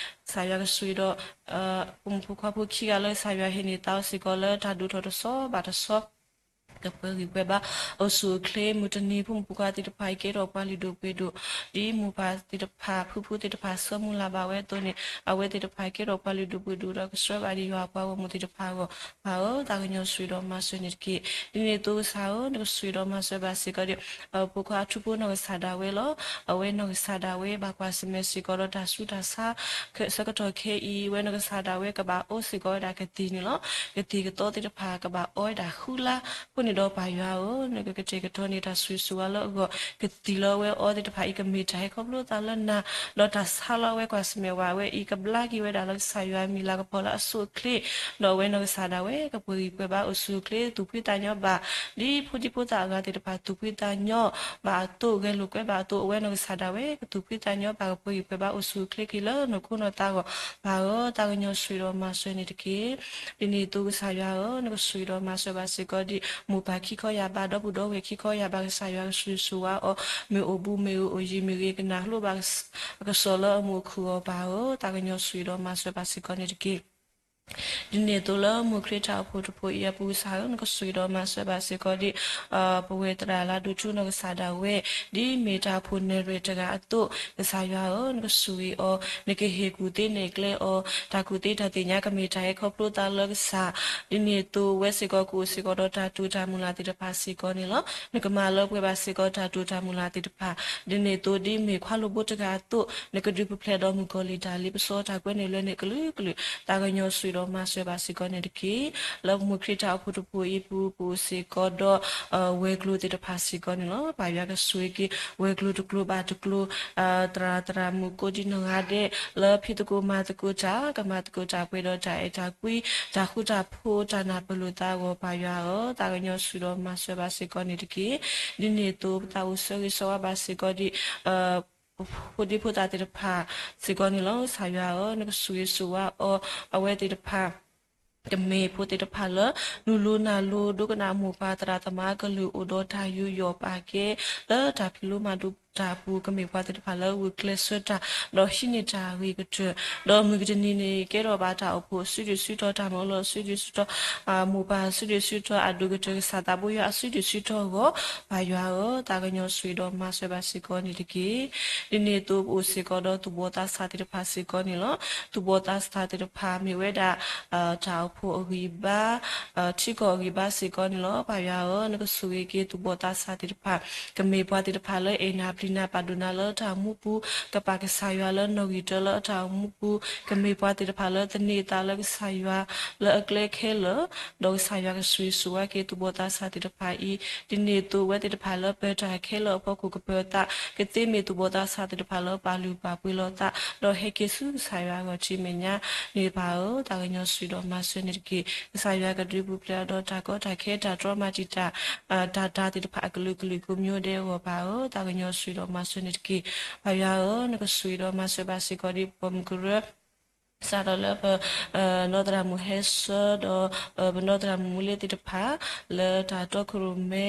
ကစၢ်ယွၤကဆိၣ်ဂ့ၤဒီး ဖိမုၣ်ဖိခွါဖိခံဂၤလၢကစၢ်ယွၤဟ့ၣ်န့ၢ်သးအီၤစ့ၢ်ကီးလၢတၢ်ဒိၣ်ထီၣ်တဆီဘၣ်တဆီ ကပှဲၤဂံၢ်ပှဲၤဘါ အိၣ်ဆူၣ်အိၣ်ချ့ မုၢ်တနံၤဖိမုၣ်ဖိခွါသ့ၣ်တဖၣ်အံၤကဲထီၣ်ပှၤလုၢ်ဒိၣ်ပှ့ၤဒိၣ်, ဒ်မိၢ်ပၢ်သ့ၣ်တဖၣ်ဖုဖိသ့ၣ်တဖၣ်ဆၢမုၢ်လၢ်ဘၣ်ဝဲအသိးန့ၣ် အဝဲသ့ၣ်တဖၣ်ကဲထီၣ်ပှၤလုၢ်ဒိၣ်ပှ့ၤဒိၣ်ဒီးကဆှၢဘၣ်ဒံးယွၤအပှၤဂီၢ်မုၢ်သ့ၣ်တဖၣ်အဂီၢ်, ပၢ်ဧၢ, သးကညီၤဆိၣ်ဂ့ၤဒီးမၤစၢၤန့ၣ်တက့ၢ်. ဒ်န့ၣ်အသိးကစၢ်ဧၢ, နကဆိၣ်ဂ့ၤဒီးမၤစၢၤဘၣ်စ့ၢ်ကီးဒီး ဖိခွါထူဖိနီၢ်ကစၢ်ဒၣ်ဝဲလီၤ. အဝဲနီၢ်ကစၢ်ဒၣ်ဝဲဘၣ်ကွၢ်ဆၢၣ်မဲာ်စ့ၢ်ကီးဒီးတၢ်ဆူးတၢ်ဆါ ဆၢကတီၢ်ခဲအံၤ ဝဲနီၢ်ကစၢ်ဒၣ်ဝဲကဘၣ်အီစ့ၢ်ကီးဝဲဒၣ်ကသံၣ်န့ၣ်လီၤ. ကသံၣ်ကသီသ့ၣ်တဖၣ်ကဘၣ်အီဝဲဒၣ်ဃုလါ, အဃိန့ၣ်ဒီးပၢ်ယွၤဧၢ, နကကတဲာ်ကတီၤန့ၢ်တၢ်ဆိၣ်ဂ့ၤဆိၣ်ဝါလၢအဂီၢ် ကသံၣ်လၢအဝဲအီသ့ၣ်တဖၣ်အံၤ ကမ့ၢ်တၢ်ဟဲခီဖျိသးလၢနၤ, ဒီးတၢ်ဆါလၢအဝဲကွၢ်ဆၢၣ်မဲာ်ဝဲအံၤ ကဘျါက့ၤဝဲဒၣ်လၢကစၢ်ယွၤအမံၤလၤကပီၤလၢအဆိအချ့, ဒီးအဝဲနီၢ်ကစၢ်ဒၣ်ဝဲ ကပှဲၤဂံၢ်ပှဲၤဘါအိၣ်ဆူၣ်အိၣ်ချ့ သူၣ်ဖှံသးညီဘၣ် ဒ်ဖိဒံဖိသၣ်အဂၤသ့ၣ်တဖၣ်သူၣ်ဖှံသးညီဘၣ်အသိး ဂဲၤလိာ်ကွဲဘၣ်အသိး အဝဲနီၢ်ကစၢ်ဒၣ်ဝဲ ကသူၣ်ဖှံသးညီဘၣ် ကပှဲၤဂံၢ်ပှဲၤဘါအိၣ်ဆူၣ်အိၣ်ချ့က့ၤလၢနီၢ်ခိနီၢ်သးအဂီၢ်, ပၢ်ဧၢ, သးကညီၤဆိၣ်ဂ့ၤဒီးမၤစၢၤန့ၣ်တက့ၢ်. ဒ်န့ၣ်အသိးကစၢ်ယွၤဧၢ, နကဆိၣ်ဂ့ၤဒီးမၤစၢၤဘၣ်စ့ၢ်ကီးဒ် မိၢ်ပၢ်ခံခီယၢ်ဘး ဒီပုၢ်ဒီဝဲၢ်ခံခီယၢ်ဘး ကစၢ်ယွၤကဆိၣ်ဂ့ၤဆိၣ်ဝါအီၤ, မ့ၢ်အိၣ်ဘူးမ့ၢ်ဂ့ၤအိၣ်ယံၤမ့ၢ်ဂ့ၤ ကနၢ်ဟူဘၣ်အကစီၣ်လၢအမူးအခုၣ်အဂီၢ် ပၢ်ဧၢ, သးကညီၤဆိၣ်ဂ့ၤဒီးမၤစၢၤဘၣ်စ့ၢ်ကီးန့ၣ်တက့ၢ်. ဒ်န့ၣ်အသိးလၢမိၢ်ခရံာ်တၢ်အိၣ်ဖှိၣ်တဖှိၣ်အံၤအပူၤ ကစၢ်ဧၢ, နကဆိၣ်ဂ့ၤဒီးမၤစၢၤဘၣ်စ့ၢ်ကီးဒ် ပဝဲသရၣ်လါဒိၣ်ထူနီၢ်ကစၢ်ဒၣ်ဝဲ ဒ်မ့ၢ်တၢ်အိၣ်ဖှိၣ်နဲၣ်ရွဲၣ်တဂၤအသိး ကစၢ်ယွၤဧၢ, နကဆိၣ်ဂ့ၤအီၤ, နကဟ့ၣ်ကူၣ်သ့နဲၣ်ကျဲအီၤ, တၢ်ကူၣ်သ့တၢ်သ့ၣ်ညါကမ့ၢ်တၢ်ဟဲခီဖျိသးလၢကစၢ်, ဒ်န့ၣ်အသိးဝဲစ့ၢ်ကီးကအိၣ်စ့ၢ်ကီးဒီးတၢ်တိာ်တၢ်မုၢ်လၢ်သ့ၣ်တဖၣ်စ့ၢ်ကီးန့ၣ်လီၤ. နကမၤလၢပှဲၤဘၣ်စ့ၢ်ကီးတၢ်တိာ်တၢ်မုၢ်လၢ်သ့ၣ်တဖၣ်, ဒ်န့ၣ်အသိးဒ်မ့ၢ်ခွါလိာ်ဘိတဂၤအသိး နကဒုးပဖျဲးဒီးမုၣ်ကီၤလံၢ်တၢ်လ့ပစီတၢ်ကွဲးန့ၣ်လၢန့ၣ်ကလုာ်ကလုာ်, သးကညီၤဆိၣ်ဂ့ၤဒီးမၤစၢၤဘၣ်စ့ၢ်ကီးန့ၣ်တက့ၢ်. လၢပမိၢ်ခရံာ်တၢ်အိၣ်ဖှိၣ်တဖှိၣ်အံၤပူၤ ပအိၣ်စ့ၢ်ကီးဒီး ဝဲၤကျိၤသ့ၣ်တဖၣ်စ့ၢ်ကီးန့ၣ်လီၤ. ပၢ်ယွၤကဆိၣ်ဂ့ၤက့ၤ ဝဲၤကျိၤတကျိၤဘၣ်တကျိၤ သရၣ်သရၣ်မုၣ်ကိးဒံနီၢ်ဂၤဒဲး လၢဖံးသကိးမၤသကိးတၢ် ကမၤသကိးတၢ်ပှဲၤဒီးတၢ်အဲၣ်တၢ်ကွံ တၢ်ဃူတၢ်ဖိး တၢ်နၢ်ပၢၢ်လိာ်သးအဂီၢ် ပၢ်ယွၤဧၢ, သးကညီၤဆိၣ်ဂ့ၤဒီးမၤစၢၤဘၣ်စ့ၢ်ကီးန့ၣ်တက့ၢ်. ဒ်န့ၣ်အသိး ပသးအိၣ်ဆၢဂ့ၤဆၢဝါဘၣ်စ့ၢ်ကီးဒ် ဖိဒံဖိသၣ်သ့ၣ်တဖၣ်စ့ၢ်ကီးန့ၣ်လီၤ. ကစၢ်ယွၤဧၢ, နကဆိၣ်ဂ့ၤဆိၣ်ဝါအီၤ, အဝဲသ့ၣ်တဖၣ် ကမ့ၢ်ဖိသ့ၣ်တဖၣ်လၢ နုာ်လိၤနၢ်လိၤ ဒိကနၣ်မိၢ်ပၢ်သရၣ်သမါကလုၢ် အိၣ်ဒီးတၢ်ယူးယီၣ်ပာ်ကဲ လၢတၢ်ဖံးလိမၤဒိး တၢ်အပူၤ ကမ့ၢ်ပှၤသ့ၣ်တဖၣ်လၢဂုာ်ကျဲးစၢးတၢ် ဒီးဟံးန့ၢ်တၢ်ဂ့ၤကတၢၢ်, ဒီးမုၢ်တနံၤန့ၣ် ကဲထီၣ်ဘၣ်တၢ်အိၣ်ဖှိၣ်အစုဒုၣ်စုတီၤ, တၢ်မၤလိအစုဒုၣ်စုတီၤ, မိၢ်ပၢ်အစုဒုၣ်စုတီၤ, အဒိၣ်ကတၢၢ်ကစၢ်သးဘိယွၤအစုဒုၣ်စုတီၤအဂီၢ်, ပၢ်ယွၤဧၢ, သးကညီၤဆိၣ်ဂ့ၤဒီးမၤစၢၤဘၣ်စ့ၢ်ကီးန့ၣ်တက့ၢ်. ဒ်န့ၣ်အသိးပအိၣ်စ့ၢ်ကီးဒီးသူၣ်ဘီၣ်သးစၢ်သ့ၣ်တဖၣ်စ့ၢ်ကီးန့ၣ်လီၤ. သူၣ်ဘီၣ်သးစၢ်သ့ၣ်တဖၣ် မ့ၢ်ဝဲဒၣ် တၢ်အိၣ်ဖှိၣ်အဂံၢ်ဘါ ထံကီၢ်အဂံၢ်ဘါစ့ၢ်ကီးန့ၣ်လီၤ. ပၢ်ယွၤဧၢ, နကဆိၣ်ဂ့ၤက့ၤသူၣ်ဘီၣ်သးစၢ်သ့ၣ်တဖၣ်, ကမ့ၢ်ပှၤသ့ၣ်တဖၣ်လၢအဲၣ်နၤပျံၤနၤပာ်ဒိၣ်နၤလၢတၢ်အိၣ်မူပူၤ, ကပာ်ကစၢ်ယွၤလၢနီၣ်ဂံၢ်တၢလၢတၢ်အိၣ်မူပူၤ, ကမ့ၢ်ပှၤသ့ၣ်တဖၣ်လၢသန့ၤအသးလၢကစၢ်ယွၤလၢအကျဲခဲလၢာ်, ဒီးကစၢ်ယွၤကဆိၣ်ဂ့ၤဆိၣ်ဝါက့ၤသူၣ်ဘီၣ်သးစၢ်သ့ၣ်တဖၣ်အံၤ, ဒ်န့ၣ်အသိးအဝဲသ့ၣ်တဖၣ်လၢပၢၤတၢ်ခဲလၢာ်အဖီခိၣ်ကပၢၤအသး, ကသ့မ့ၢ်သူၣ်ဘီၣ်သးစၢ်သ့ၣ်တဖၣ်လၢပာ်လုၢ်ပာ်ပှ့ၤလီၤအသး, ဒီးဟဲက့ၤဆူကစၢ်ယွၤအဂီၢ်ထံမဲာ်ညါန့ၣ် ပၢ်ဧၢ, သးကညီၤဆိၣ်ဂ့ၤဒီးမၤစၢၤန့ၣ်တက့ၢ်. ကစၢ်ယွၤကဒုးပူၤဖျဲးအီၤဒီးတၢ်ကီတၢ်ခဲတၢ်တြီမၤတံာ်တာ် တၢ်တၢ်သ့ၣ်တဖၣ်အကလုာ်ကလုာ်ကိးမံၤဒဲးအဂီၢ် ပၢ်ဧၢ, သးကညီၤဆိၣ်ဂ့ၤဒီးမၤစၢၤန့ၣ်တက့ၢ်. ပၢ်ယွၤဧၢ, နကဆိၣ်ဂ့ၤဒီးမၤစၢၤဘၣ်စ့ၢ်ကီးဒ်ပှၤမုၢ်ကရၢ စးထီၣ်လၢပ နီၢ်သရၣ်မုၣ်ဟဲဆၢဒီး ပနီၢ်သရၣ်မုၣ်မူလ့သ့ၣ်တဖၣ် လၢတၢ်တီခိၣ်ရိၣ်မ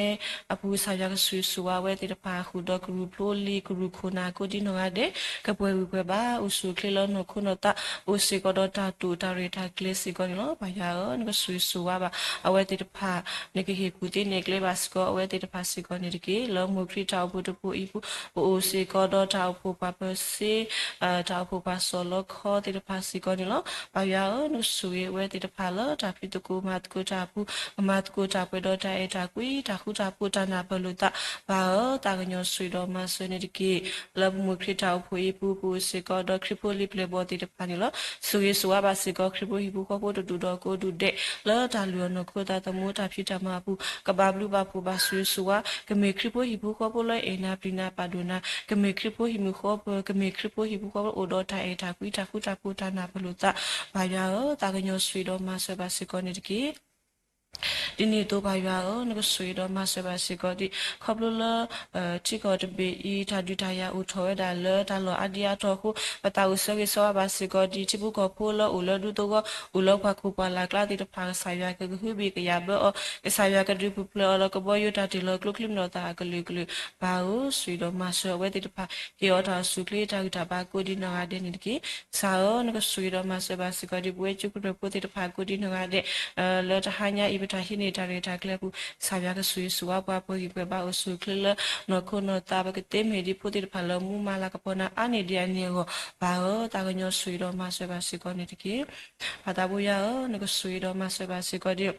ဲအပူၤ ကစၢ်ယွၤကဆိၣ်ဂ့ၤဆိၣ်ဝါအဝဲသ့ၣ်တဖၣ် ဃုာ်ဒီးကရူၢ်ဖျိလံၤကရူၢ်ခိၣ်နၢ်ကိးဒ်နီၢ်ဂၤဒဲး ကပှဲၤဂံၢ်ပှဲၤဘါ အိၣ်ဆူၣ်အိၣ်ချ့လၢနီၢ်ခိနီၢ်သး အိၣ်စ့ၢ်ကီးဒီးတၢ်တိာ်တၢ်ရဲၣ်တၢ်ကျဲၤစ့ၢ်ကီးန့ၣ်လီၤ. ပၢ်ယွၤဧၢ, နကဆိၣ်ဂ့ၤဆိၣ်ဝါဘၣ်အဝဲသ့ၣ်တဖၣ်, နကဟ့ၣ်ကူၣ်သ့န့ၢ်ကျဲဘၣ်စ့ၢ်ကီးအဝဲသ့ၣ်တဖၣ်စ့ၢ်ကီးန့ၣ်တက့ၢ်. လၢမိၢ်ခရံာ်တၢ်အိၣ်ဖှိၣ်တဖှိၣ်အံၤပူၤ ပအိၣ်စ့ၢ်ကီးဒီးတၢ်အိၣ်ဖှိၣ်ပှၤပၢၤစ့ တၢ်အိၣ်ဖှိၣ်ပှၤစီၢ်လီခီသ့ၣ်တဖၣ်စ့ၢ်ကီးန့ၣ်လီၤ. ပၢ်ယွၤဧၢ, နကဆိၣ်ဂ့ၤအဝဲသ့ၣ်တဖၣ်လၢတၢ်ဖံးသကိးမၤသကိးတၢ်အပူၤ, ကမၤသကိးတၢ်ပှဲၤဒီးတၢ်အဲၣ်တၢ်ကွံ တၢ်ဃူတၢ်ဖိး တၢ်နၢ်ပၢၢ်လိာ်သး, ပၢ်ဧၢ, သးကညီၤဆိၣ်ဂ့ၤဒီးမၤစၢၤန့ၣ်တက့ၢ်. လၢပမိၢ်ခရံာ်တၢ်အိၣ်ဖှိၣ်အံၤပူၤ ပအိၣ်စ့ၢ်ကီးဒီးခရံာ်ဖိလံၤပျဲၢ်ဘီၣ်သ့ၣ်တဖၣ်န့ၣ်လီၤ. ဆိၣ်ဂ့ၤဆိၣ်ဝါဘၣ်စ့ၢ်ကီး ခရံာ်ဖိဟံၣ်ဖိဃီဖိတဒူၣ်ဒီးကိးဒူၣ်ဒဲး လၢတၢ်လုၢ်အီၣ်နီၢ်ခိသးသမူတၢ်ဖံးတၢ်မၤအပူၤ ကဘၣ်ဘျုးဘၣ်ဖှိၣ်ဘၣ်ဆိၣ်ဂ့ၤဆိၣ်ဝါ ကမ့ၢ်ခရံာ်ဖိဟံၣ်ဖိဃီဖိလၢအဲၣ်နၤပျံၤနၤပာ်ဒိၣ်နၤ, ကမ့ၢ်ခရံာ်ဖိဟံၣ်မုၢ်ဃီဖိ, ကမ့ၢ်ခရံာ်ဖိဟံၣ်မုၢ်ဃီဖိအိၣ်ဒီးတၢ်အဲၣ်တၢ်ကွံ တၢ်ဃူတၢ်ဖိး တၢ်နၢ်ပၢၢ်လိာ်သး, ပၢ်ယွၤဧၢ, သးကညီၤဆိၣ်ဂ့ၤဒီးမၤစၢၤဘၣ်စ့ၢ်ကီးန့ၣ်တက့ၢ်. ဒ်န့ၣ်အသိးပၢ်ယွၤဧၢ, နကဆိၣ်ဂ့ၤဒီးမၤစၢၤဘၣ်စ့ၢ်ကီးဒ် ခီဖျိလၢ ထံကီၢ်တဘ့ၣ်အံၤ တၢ်ဒုးတၢ်ယၤအိၣ်ထီၣ်ဝဲဒၣ်လၢတၢ်လီၢ်အါဒံအါတီၤအဃိ ပသးအိၣ်ဆၢဂ့ၤဆၢဝါဘၣ်စ့ၢ်ကီးဒ် ထံဖိကီၢ်ဖိလၢအိၣ်လၢဒူသဝီ အိၣ်လၢပှၢ်ခိၣ်ပှၢ်လၢ်ကျါသ့ၣ်တဖၣ် ကစၢ်ယွၤကကဟုဘံၣ်ကယာ်ဘၢအီၤ, ကစၢ်ယွၤကဒုးပူၤဖျဲးအီၤလၢကဘီယူၤတၢ်တ့ၢ်လီၤကျိချံမျိာ်သၣ်အကလုာ်ကလုာ်, ပၢ်ဧၢ, ဆိၣ်ဂ့ၤဒီးမၤစၢၤအဝဲသ့ၣ်တဖၣ် ဟ့ၣ်အီၤတၢ်အိၣ်ဆူၣ်အိၣ်ချ့တၢ်ဂံၢ်တၢ်ဘါကိးဒ်နီၢ်ဂၤဒဲးန့ၣ်တက့ၢ်. ကစၢ်ဧၢ, နကဆိၣ်ဂ့ၤဒီးမၤစၢၤဘၣ်စ့ၢ်ကီးဒ်ပဝဲကၠိကရၢၢ်ဖိသ့ၣ်တဖၣ်ကိးဒ်နီၢ်ဂၤဒဲး လၢတဟါညါအံၤ ပတၢ်ဟံးန့ၢ်တၢ်ရဲၣ်တၢ်ကျဲၤအပူၤ ကစၢ်ယွၤကဆိၣ်ဂ့ၤဆိၣ်ဝါပှၤ ပှဲၤဂံၢ်ပှဲၤဘါအိၣ်ဆူၣ်အိၣ်ချ့လၢနီၢ်ခိနီၢ်သး ပကသ့မ့ၢ်ဒ်ဖိသ့ၣ်တဖၣ်လၢမူမၤလၤကပီၤနၤအါန့ၢ်ဒံးအန့ၣ်အဂီၢ် ပၢ်ဧၢ, သးကညီၤဆိၣ်ဂ့ၤဒီးမၤစၢၤဘၣ်စ့ၢ်ကီးန့ၣ်တက့ၢ်. ပၢ်သးဘိယွၤဧၢ, နကဆိၣ်ဂ့ၤဒီးမၤစၢၤဘၣ်စ့ၢ်ကီးဒ်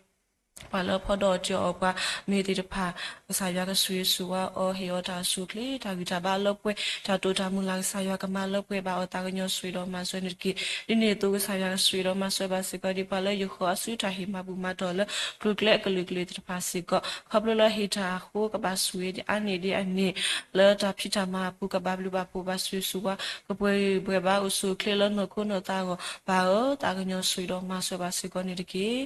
ပှၤလၢဖီဒီးတ့ၢ်အီၣ်ပှၤမ့ၢ်သ့ၣ်တဖၣ် ကစၢ်ယွၤကဆိၣ်ဂ့ၤဆိၣ်ဝါအီၤ ဟ့ၣ်အီၤတၢ်အိၣ်ဆူၣ်အိၣ်ချ့ တၢ်ဂံၢ်တၢ်ဘါလၢပှဲၤ တၢ်တိာ်တၢ်မုၢ်လၢ် ကစၢ်ယွၤကမၤလၢပှဲၤဘၣ်အီၤ သးကညီၤဆိၣ်ဂ့ၤဒီးမၤစၢၤန့ၣ်တက့ၢ်. ဒ်န့ၣ်အသိး ကစၢ်ယွၤကဆိၣ်ဂ့ၤဒီးမၤစၢၤဘၣ်စ့ၢ်ကီးဒ်ပှၤလၢယိၤဃီအစု တၢ်ဟ့ၣ်မၤဘူၣ်မၤတီၢ်လၢ ကျိၤကျဲအကလုာ်ကလုာ်သ့ၣ်တဖၣ်စ့ၢ်ကီး ခီဖျိလၢဟ့ၣ်တၢ်အဃိ ကဘၣ်ဆိၣ်ဂ့ၤဒ်အါန့ၢ်ဒ်အန့ၣ် လၢတၢ်ဖံးတၢ်မၤအပူၤ ကဘၣ်ဘျုးဘၣ်ဖှိၣ်ဘၣ်ဆိၣ်ဂ့ၤဆိၣ်ဝါ ကပှဲၤဂံၢ်ပှဲၤဘါအိၣ်ဆူၣ်အိၣ်ချ့လၢနီၢ်ခိနီၢ်သးအဂီၢ် ပၢ်ဧၢ, သးကညီၤဆိၣ်ဂ့ၤဒီးမၤစၢၤဘၣ်စ့ၢ်ကီးန့ၣ်တက့ၢ်.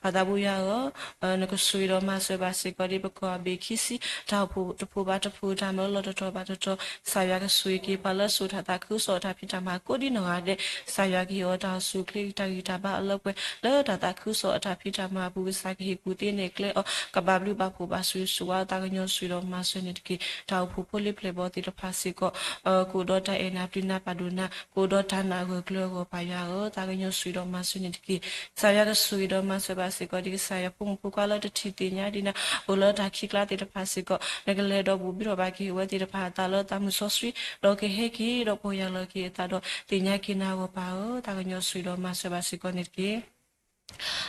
ပၢ်သးဘိယွၤဧၢ, နကဆိၣ်ဂ့ၤဒီးမၤစၢၤဘၣ်စ့ၢ်ကီးဒ်ပကီၢ်ဘ့ၣ်ခံဆံ တၢ်အိၣ်ဖှိၣ်တဖှိၣ်ဘၣ်တဖှိၣ် တၢ်မၢလီၤတတီၤဘၣ်တတီၤ ကစၢ်ယွၤကဆိၣ်ဂ့ၤက့ၤပှၤလၢစိာ်တၢ်သးခုကစီၣ်အတၢ်ဖံးတၢ်မၤကိးဒ်နီၢ်ဂၤဒဲး ကစၢ်ယွၤကဟ့ၣ်အီၤတၢ်အိၣ်ဆူၣ်အိၣ်ချ့ တၢ်ဂံၢ်တၢ်ဘါအလၢပှဲၤ လၢတၢ်သးခုကစီၣ်အတၢ်ဖံးတၢ်မၤအပူၤ ကစၢ်ကဟ့ၣ်ကူၣ်သ့န့ၢ်ကျဲအီၤ ကဘၣ်ဘျုးဘၣ်ဖှိၣ်ဘၣ်ဆိၣ်ဂ့ၤဆိၣ်ဝါ သးကညီၤဆိၣ်ဂ့ၤဒီးမၤစၢၤန့ၣ်တက့ၢ်. တၢ်အိၣ်ဖှိၣ်ဖိလံၤပျဲၢ်ဘီၣ်သ့ၣ်တဖၣ်စ့ၢ်ကီး ကအိၣ်ဒီးတၢ်အဲၣ်နၤပျံၤနၤပာ်ဒိၣ်နၤ ကအိၣ်ဒီးတၢ်နာ်အဂၢၢ်ကျၢၤအဂီၢ် ပၢ်ယွၤဧၢ, သးကညီၤဆိၣ်ဂ့ၤဒီးမၤစၢၤန့ၣ်တက့ၢ်. ကစၢ်ယွၤကဆိၣ်ဂ့ၤဒီးမၤစၢၤဘၣ်စ့ၢ်ကီးဒ်ကစၢ်ယွၤဖိမုၣ်ဖိခွါလၢတထံၣ်သ့ၣ်ညါဒံးနၤ အိၣ်လၢတၢ်ခံးကျါသ့ၣ်တဖၣ်စ့ၢ်ကီး နကလဲၤဒီးဘူးဘုထီၣ်ဘၣ်က့ၤအဝဲသ့ၣ်တဖၣ်အသးလၢသးမုၢ်စီဆှံ ဒီးကဟဲက့ၤဒီးပီၢ်ယၢ်လီၤက့ၤအသးဒီးသ့ၣ်ညါက့ၤနၤအဂီၢ် ပၢ်ဧၢ, သးကညီၤဆိၣ်ဂ့ၤဒီးမၤစၢၤဘၣ်စ့ၢ်ကီးန့ၣ်တက့ၢ်.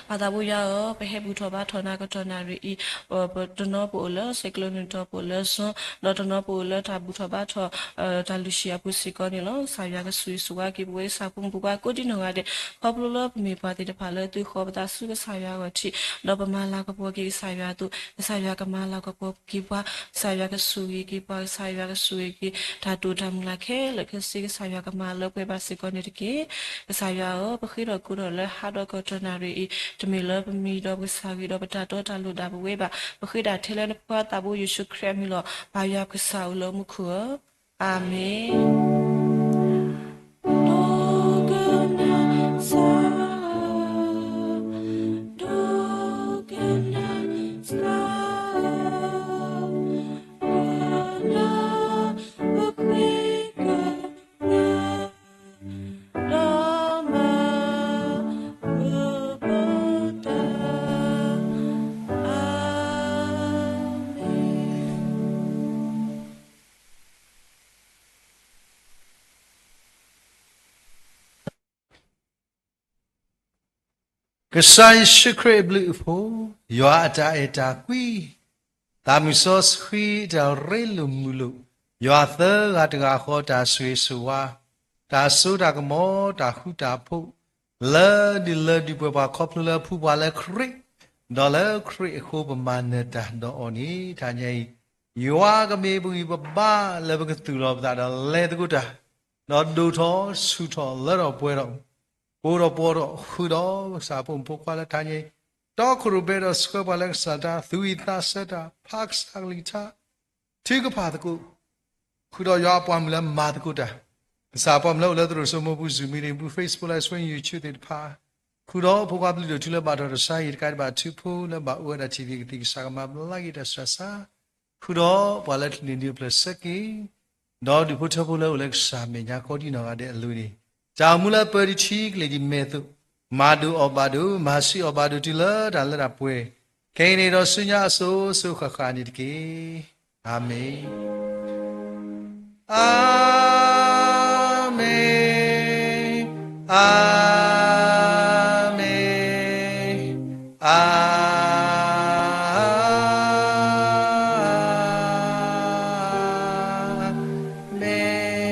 ပၢ်သးဘိယွၤဧၢ, ပဟဲဘူးထီၣ်ဘါထီၣ်နၤကတီၢ်နၣ်ရံၣ်အံၤ တနီၤပအိၣ်လၢ cyclone တနီၤပအိၣ်လၢ storm ဒီးတနီၤပအိၣ်လၢတၢ်ဘူးထီၣ်ဘါထီၣ် တၢ်လုၢ်ဟံၣ်အပူၤစ့ၢ်ကီးန့ၣ်လီၤ. ကစၢ်ယွၤကဆိၣ်ဂ့ၤဆိၣ်ဝါက့ၤပဝဲကစၢ်ဖိမုၣ်ဖိခွါကိးဒ်နီၢ်ဂၤဒဲး ခီဖျိလၢပမ့ၢ်ပှၤသ့ၣ်တဖၣ်လၢသုဃီၤပသးဆူကစၢ်ယွၤအဂီၢ်ထံး ဒီးပမၤလၤကပီၤက့ၤကစၢ်ယွၤအသိး ကစၢ်ယွၤကမၤလၤကပီၤက့ၤပှၤ ကစၢ်ယွၤကဆိၣ်ဂ့ၤက့ၤပှၤ ကစၢ်ယွၤကဆိၣ်ဂ့ၤက့ၤ တၢ်တိာ်တၢ်မုၢ်လၢ်ခဲလၢာ်ခဲဆ့ ကစၢ်ယွၤကမၤလၢပှဲၤဘၣ်စ့ၢ်ကီးန့ၣ်တက့ၢ်. ကစၢ်ယွၤဧၢ, ပဃ့ထီၣ်ကိးထီၣ်လၢဟါဒီးကတီၢ်နၣ်ရံၣ်အံၤ တမ့ၢ်လၢပမံၤဒီးပကစၢ်ဂ့ၤဒီးပတၢ်တီတၢ်လိၤဒၣ်ပဝဲဘၣ်. ပဃ့ဒၣ်ထဲလၢနဖိခွါသးဘိယ့ၣ်ၡူးခရံာ်အမံၤလီၤ. ပၢ်ယွၤပကစၢ်အိၣ်လၢမူခိၣ်ဧၢ, အၤမ့ၣ်. ကစၢ်ယ့ၣ်ၡူးခရံာ်အဘျုးအဖှိၣ်, ယွၤအတၢ်အဲၣ်တၢ်ကွံ, သးမုၢ်စီဆှံတၢ်ရ့လိာ်မုာ်လိာ်, ယွၤသၢဂၤတဂၤဃီတၢ်ဆိၣ်ဂ့ၤဆိၣ်ဝါ, တၢ်စိတၢ်ကမီၤ တၢ်ဃူတၢ်ဖိး, လၢဒုၣ်လၢဒုၣ်ပှဲၤပှၤခီဖျိလၢဖှူပှၤလၢခရံာ်, ဒီးလၢခရံာ်အဃိပမၤနၢၤတၢ်ဒီးအီၤန့ၣ် တနံၤအံၤ, ယွၤကမ့ၢ်ပဂံၢ်ပဘါလၢပကသူၣ်လီၤပသးဒီးလဲၤသကိးတၢ်, ဒီးဒိၣ်ထီၣ်ဆူၣ်ထီၣ်လၢထီၣ်ပှဲၤထီၣ် အိၣ်ဒီးပှဲၤဒီးဃုာ်ဒီးကစၢ်ဖိမုၣ်ဖိခွါလၢထါညါအံၤ, တီခိၣ်ရိၣ်ဘဲဒီးဆှၢပှၤလၢကစၢ်တၢ်သူၣ်ဝံၣ်သးဆၢတၢ် ဖးကစၢ်ကလုၢ်ကထါ, ထုကဖၣ်သကိး, ဃုာ်ဒီးယွၤအပှၤမုၣ်လၢမၤသကိးတၢ်, ကစၢ်ပှၤမုၣ်လၢအိၣ်လၢသရိာ်စိမိၢ်ပူၤ Zoom meeting ပူၤ Facebook Live Stream YouTube သ့ၣ်တဖၣ်, ဃုာ်ဒီးဖိခွါပျုၢ်ဒိၣ်ထူလၢဘၣ်ထီၣ်တၢ်ဆါဟံၣ်တကးဒံးဘၣ် ထူဖိလၢဘၣ်အိၣ်ဝဲဒၣ်ထံၣ်သ့ၣ်ကသံၣ် ကစၢ်ကမၤဘျါက့ၤတၢ်ဆှၢဆါ ဃုာ်ဒီးပှၤလၢတနံၤဒုးအဖျၢၣ်ဆၢက့ၤ, ဒီးဒူၣ်ဖိထၢဖိလၢအိၣ်လၢကစၢ်မဲာ်ညါကိးဒံနီၢ်ဂၤဒဲးအလိၤန့ၣ်, တၢ်အိၣ်မူလၢပၢၤတဆံကလ့ၣ်ဒ်မဲာ်သိး, မၤဒိၣ်အီၣ်ဘၣ်ဒိၣ်, မၤဆံးအီၣ်ဘၣ်ဒိၣ်တုၤလၢတၢ်လၢတၢ်ပှဲၤ, ခဲအံၤန့ၣ်ဒီးဆူညါအစိၤစိၤဃၣ်ဃၣ်န့ၣ်တက့ၢ်. အၤမ့ၣ်. အၤမ့ၣ်, အၤမ့ၣ်, အၤမ့ၣ်.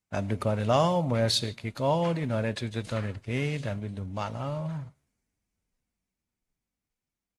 တၢ်ဘျုးကိးဂၤဒဲးလီၤ. မ်ယွၤဆိၣ်ဂ့ၤက့ၤကိးဒံနီၢ်ဂၤဒဲး ထူးထူးတီၤတီၤန့ၣ်တက့ၢ်. တၢ်ဘျုးဒိၣ်မးလီၤ.